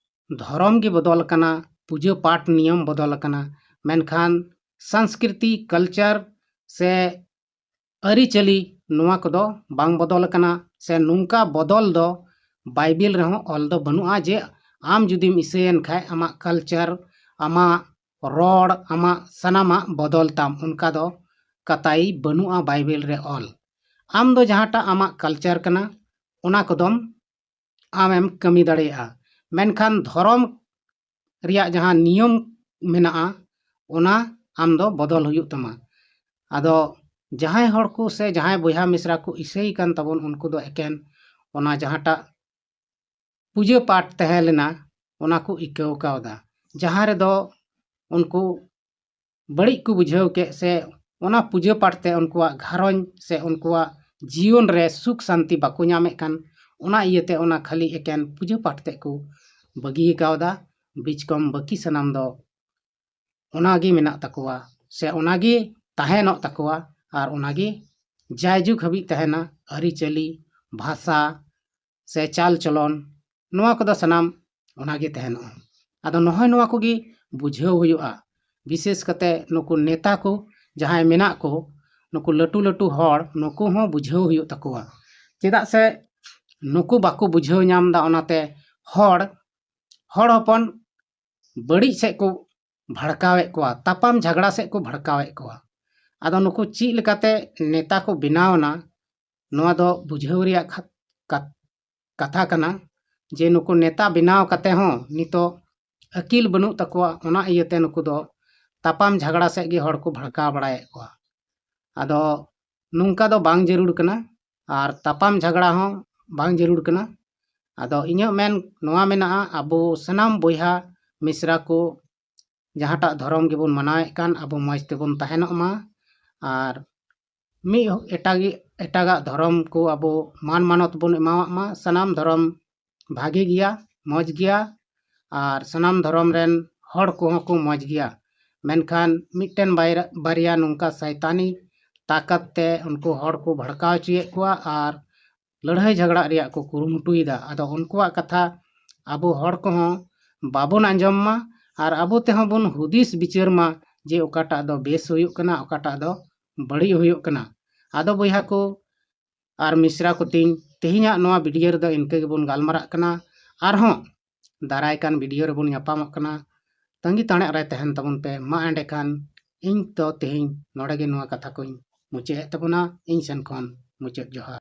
ᱫᱷᱚᱨᱚᱢ ᱜᱮ ᱵᱚᱫᱚᱞ ᱟᱠᱟᱱᱟ, ᱯᱩᱡᱟᱹ ᱯᱟᱴ ᱱᱤᱭᱚᱢ ᱵᱚᱫᱚᱞ ᱟᱠᱟᱱᱟ, ᱢᱮᱱᱠᱷᱟᱱ ᱥᱚᱝᱥᱠᱨᱤᱛᱤ, ᱠᱟᱞᱪᱟᱨ ᱥᱮ ᱟᱹᱨᱤᱪᱟᱹᱞᱤ ᱱᱚᱣᱟ ᱠᱚᱫᱚ ᱵᱟᱝ ᱵᱚᱫᱚᱞ ᱟᱠᱟᱱᱟ᱾ ᱥᱮ ᱱᱚᱝᱠᱟ ᱵᱚᱫᱚᱞ ᱫᱚ ᱵᱟᱭᱵᱮᱞ ᱨᱮᱦᱚᱸ ᱚᱞ ᱫᱚ ᱵᱟᱹᱱᱩᱜᱼᱟ ᱡᱮ ᱟᱢ ᱡᱩᱫᱤᱢ ᱤᱥᱟᱹᱭᱮᱱ ᱠᱷᱟᱡ ᱟᱢᱟᱜ ᱠᱟᱞᱪᱟᱨ, ᱟᱢᱟᱜ ᱨᱚᱲ, ᱟᱢᱟᱜ ᱥᱟᱱᱟᱢᱟᱜ ᱵᱚᱫᱚᱞ ᱛᱟᱢ, ᱚᱱᱠᱟ ᱫᱚ ᱠᱟᱛᱟᱭ ᱵᱟᱹᱱᱩᱜᱼᱟ ᱵᱟᱭᱵᱮᱞ ᱨᱮ ᱚᱞ᱾ ᱟᱢ ᱫᱚ ᱡᱟᱦᱟᱸᱴᱟᱜ ᱟᱢᱟᱜ ᱠᱟᱞᱪᱟᱨ ᱠᱟᱱᱟ, ᱚᱱᱟ ᱠᱚᱫᱚᱢ ᱟᱢᱮᱢ ᱠᱟᱹᱢᱤ ᱫᱟᱲᱮᱭᱟᱜᱼᱟ, ᱢᱮᱱᱠᱷᱟᱱ ᱫᱷᱚᱨᱚᱢ ᱨᱮᱭᱟᱜ ᱡᱟᱦᱟᱸ ᱱᱤᱭᱚᱢ ᱢᱮᱱᱟᱜᱼᱟ, ᱚᱱᱟ ᱟᱢ ᱫᱚ ᱵᱚᱫᱚᱞ ᱦᱩᱭᱩᱜ ᱛᱟᱢᱟ᱾ ᱟᱫᱚ ᱡᱟᱦᱟᱸᱭ ᱦᱚᱲ ᱠᱚ ᱥᱮ ᱡᱟᱦᱟᱸᱭ ᱵᱚᱭᱦᱟ ᱢᱤᱥᱨᱟ ᱠᱚ ᱤᱥᱟᱹᱭ ᱠᱟᱱ ᱛᱟᱵᱚᱱ, ᱩᱱᱠᱩ ᱫᱚ ᱮᱠᱮᱱ ᱚᱱᱟ ᱡᱟᱦᱟᱸᱴᱟᱜ ᱯᱩᱡᱟᱹ ᱯᱟᱴ ᱛᱟᱦᱮᱸ ᱞᱮᱱᱟ, ᱚᱱᱟ ᱠᱚ ᱤᱠᱟᱹᱣ ᱠᱟᱣᱫᱟ, ᱡᱟᱦᱟᱸ ᱨᱮᱫᱚ ᱩᱱᱠᱩ ᱵᱟᱹᱲᱤᱡ ᱠᱚ ᱵᱩᱡᱷᱟᱹᱣ ᱠᱮᱫ ᱥᱮ ᱚᱱᱟ ᱯᱩᱡᱟᱹ ᱯᱟᱴ ᱛᱮ ᱩᱱᱠᱩᱣᱟᱜ ᱜᱷᱟᱨᱚᱸᱡᱽ ᱥᱮ ᱩᱱᱠᱩᱣᱟᱜ ᱡᱤᱭᱚᱱ ᱨᱮ ᱥᱩᱠ ᱥᱟᱱᱛᱤ ᱵᱟᱠᱚ ᱧᱟᱢᱮᱫ ᱠᱟᱱ, ᱚᱱᱟ ᱤᱭᱟᱹᱛᱮ ᱚᱱᱟ ᱠᱷᱟᱹᱞᱤ ᱮᱠᱮᱱ ᱯᱩᱡᱟᱹ ᱯᱟᱴ ᱛᱮᱫ ᱠᱚ ᱵᱟᱹᱜᱤ ᱠᱟᱣᱫᱟ᱾ ᱵᱤᱪᱠᱚᱢ ᱵᱟᱹᱠᱤ ᱥᱟᱱᱟᱢ ᱫᱚ ᱚᱱᱟᱜᱮ ᱢᱮᱱᱟᱜ ᱛᱟᱠᱚᱣᱟ ᱥᱮ ᱚᱱᱟᱜᱮ ᱛᱟᱦᱮᱱᱚᱜ ᱛᱟᱠᱚᱣᱟ ᱟᱨ ᱚᱱᱟᱜᱮ ᱡᱟᱭᱡᱩᱜᱽ ᱦᱟᱹᱵᱤᱡ ᱛᱟᱦᱮᱱᱟ᱾ ᱟᱹᱨᱤᱪᱟᱹᱞᱤ, ᱵᱷᱟᱥᱟ ᱥᱮ ᱪᱟᱞ ᱪᱚᱞᱚᱱ, ᱱᱚᱣᱟ ᱠᱚᱫᱚ ᱥᱟᱱᱟᱢ ᱚᱱᱟᱜᱮ ᱛᱟᱦᱮᱱᱚᱜᱼᱟ᱾ ᱟᱫᱚ ᱱᱚᱜᱼᱚᱭ ᱱᱚᱣᱟ ᱠᱚᱜᱮ ᱵᱩᱡᱷᱟᱹᱣ ᱦᱩᱭᱩᱜᱼᱟ᱾ ᱵᱤᱥᱮᱥ ᱠᱟᱛᱮ ᱱᱩᱠᱩ ᱱᱮᱛᱟ ᱠᱚ ᱡᱟᱦᱟᱸᱭ ᱢᱮᱱᱟᱜ ᱠᱚ, ᱱᱩᱠᱩ ᱞᱟᱹᱴᱩ ᱞᱟᱹᱴᱩ ᱦᱚᱲ, ᱱᱩᱠᱩ ᱦᱚᱸ ᱵᱩᱡᱷᱟᱹᱣ ᱦᱩᱭᱩᱜ ᱛᱟᱠᱚᱣᱟ᱾ ᱪᱮᱫᱟᱜ ᱥᱮ ᱱᱩᱠᱩ ᱵᱟᱠᱚ ᱵᱩᱡᱷᱟᱹᱣ ᱧᱟᱢ ᱮᱫᱟ, ᱚᱱᱟᱛᱮ ᱦᱚᱲ, ᱦᱚᱲ ᱦᱚᱯᱚᱱ ᱵᱟᱹᱲᱤᱡ ᱥᱮᱫ ᱠᱚ ᱵᱷᱟᱲᱠᱟᱣᱮᱫ ᱠᱚᱣᱟ, ᱛᱟᱯᱟᱢ ᱡᱷᱟᱜᱽᱲᱟ ᱥᱮᱫ ᱠᱚ ᱵᱷᱟᱲᱠᱟᱣᱮᱫ ᱠᱚᱣᱟ᱾ ᱟᱫᱚ ᱱᱩᱠᱩ ᱪᱮᱫ ᱞᱮᱠᱟᱛᱮ ᱱᱮᱛᱟ ᱠᱚ ᱵᱮᱱᱟᱣ ᱮᱱᱟ, ᱱᱚᱣᱟ ᱫᱚ ᱵᱩᱡᱷᱟᱹᱣ ᱨᱮᱭᱟᱜ ᱠᱷᱟ-, ᱠᱟ-, ᱠᱟᱛᱷᱟ ᱠᱟᱱᱟ ᱡᱮ ᱱᱩᱠᱩ ᱱᱮᱛᱟ ᱵᱮᱱᱟᱣ ᱠᱟᱛᱮ ᱦᱚᱸ ᱱᱤᱛᱚᱜ ᱟᱹᱠᱤᱞ ᱵᱟᱹᱱᱩᱜ ᱛᱟᱠᱚᱣᱟ, ᱚᱱᱟ ᱤᱭᱟᱹᱛᱮ ᱱᱩᱠᱩ ᱫᱚ ᱛᱟᱯᱟᱢ ᱡᱷᱟᱜᱽᱲᱟ ᱥᱮᱫ ᱜᱮ ᱦᱚᱲ ᱠᱚ ᱵᱷᱟᱲᱠᱟᱣ ᱵᱟᱲᱟᱭᱮᱫ ᱠᱚᱣᱟ᱾ ᱟᱫᱚ ᱱᱚᱝᱠᱟ ᱫᱚ ᱵᱟᱝ ᱡᱟᱹᱨᱩᱲ ᱠᱟᱱᱟ ᱟᱨ ᱛᱟᱯᱟᱢ ᱡᱷᱟᱜᱽᱲᱟ ᱦᱚᱸ ᱵᱟᱝ ᱡᱟᱹᱨᱩᱲ ᱠᱟᱱᱟ᱾ ᱟᱫᱚ ᱤᱧᱟᱹᱜ ᱢᱮᱱ ᱱᱚᱣᱟ ᱢᱮᱱᱟᱜᱼᱟ, ᱟᱵᱚ ᱥᱟᱱᱟᱢ ᱵᱚᱭᱦᱟ ᱢᱤᱥᱨᱟ ᱠᱚ ᱡᱟᱦᱟᱸᱴᱟᱜ ᱫᱷᱚᱨᱚᱢ ᱜᱮᱵᱚᱱ ᱢᱟᱱᱟᱣᱮᱫ ᱠᱟᱱ, ᱟᱵᱚ ᱢᱚᱡᱽ ᱛᱮᱵᱚᱱ ᱛᱟᱦᱮᱱᱚᱜ ᱢᱟ᱾ ᱟᱨ ᱢᱤᱫ ᱮᱴᱟᱜ, ᱮᱴᱟᱜᱟᱜ ᱫᱷᱚᱨᱚᱢ ᱠᱚ ᱟᱵᱚ ᱢᱟᱱ ᱢᱟᱱᱚᱛ ᱵᱚᱱ ᱮᱢᱟᱣᱟᱜ ᱢᱟ᱾ ᱥᱟᱱᱟᱢ ᱫᱷᱚᱨᱚᱢ ᱵᱷᱟᱜᱮ ᱜᱮᱭᱟ, ᱢᱚᱡᱽ ᱜᱮᱭᱟ, ᱟᱨ ᱥᱟᱱᱟᱢ ᱫᱷᱚᱨᱚᱢ ᱨᱮᱱ ᱦᱚᱲ ᱠᱚᱦᱚᱸ ᱠᱚ ᱢᱚᱡᱽ ᱜᱮᱭᱟ᱾ ᱢᱮᱱᱠᱷᱟᱱ ᱢᱤᱫᱴᱮᱱ ᱵᱟᱭᱨᱟ-, ᱵᱟᱨᱭᱟ ᱱᱚᱝᱠᱟ ᱥᱟᱭᱛᱟᱱᱤ ᱛᱟᱠᱟᱛ ᱛᱮ ᱩᱱᱠᱩ ᱦᱚᱲ ᱠᱚ ᱵᱷᱟᱲᱠᱟᱣ ᱦᱚᱪᱚᱭᱮᱫ ᱠᱚᱣᱟ ᱟᱨ ᱞᱟᱹᱲᱦᱟᱹᱭ ᱡᱷᱟᱜᱽᱲᱟᱜ ᱨᱮᱭᱟᱜ ᱠᱚ ᱠᱩᱨᱩᱢᱩᱴᱩᱭᱮᱫᱟ᱾ ᱟᱫᱚ ᱩᱱᱠᱩᱣᱟᱜ ᱠᱟᱛᱷᱟ ᱟᱵᱚ ᱦᱚᱲ ᱠᱚᱦᱚᱸ ᱵᱟᱵᱚᱱ ᱟᱸᱡᱚᱢ ᱢᱟ᱾ ᱟᱨ ᱟᱵᱚ ᱛᱮᱦᱚᱸ ᱵᱚᱱ ᱦᱩᱫᱤᱥ ᱵᱤᱪᱟᱹᱨ ᱢᱟ ᱡᱮ ᱚᱠᱟᱴᱟᱜ ᱫᱚ ᱵᱮᱥ ᱦᱩᱭᱩᱜ ᱠᱟᱱᱟ, ᱚᱠᱟᱴᱟᱜ ᱫᱚ ᱵᱟᱹᱲᱤᱡ ᱦᱩᱭᱩᱜ ᱠᱟᱱᱟ᱾ ᱟᱫᱚ ᱵᱚᱭᱦᱟ ᱠᱚ ᱟᱨ ᱢᱤᱥᱨᱟ ᱠᱚ, ᱛᱤᱧ ᱛᱮᱦᱮᱧᱟᱜ ᱱᱚᱣᱟ ᱵᱷᱤᱰᱤᱭᱳ ᱨᱮᱫᱚ ᱤᱱᱠᱟᱹ ᱜᱮᱵᱚᱱ ᱜᱟᱞᱢᱟᱨᱟᱜ ᱠᱟᱱᱟ᱾ ᱟᱨᱦᱚᱸ ᱫᱟᱨᱟᱭ ᱠᱟᱱ ᱵᱷᱤᱰᱤᱭᱳ ᱨᱮᱵᱚᱱ ᱧᱟᱯᱟᱢᱚᱜ ᱠᱟᱱᱟ᱾ ᱛᱟᱺᱜᱤ ᱛᱟᱬᱮ ᱨᱮ ᱛᱟᱦᱮᱱ ᱛᱟᱵᱚᱱ ᱯᱮ᱾ ᱢᱟ ᱮᱸᱰᱮᱠᱷᱟᱱ ᱤᱧ ᱫᱚ ᱛᱮᱦᱮᱧ ᱱᱚᱰᱮ ᱜᱮ ᱱᱚᱣᱟ ᱠᱟᱛᱷᱟ ᱠᱚᱧ ᱢᱩᱪᱟᱹᱫ ᱮᱫ ᱛᱟᱵᱚᱱᱟ᱾ ᱤᱧ ᱥᱮᱱ ᱠᱷᱚᱱ ᱢᱩᱪᱟᱹᱫ ᱡᱚᱦᱟᱨ᱾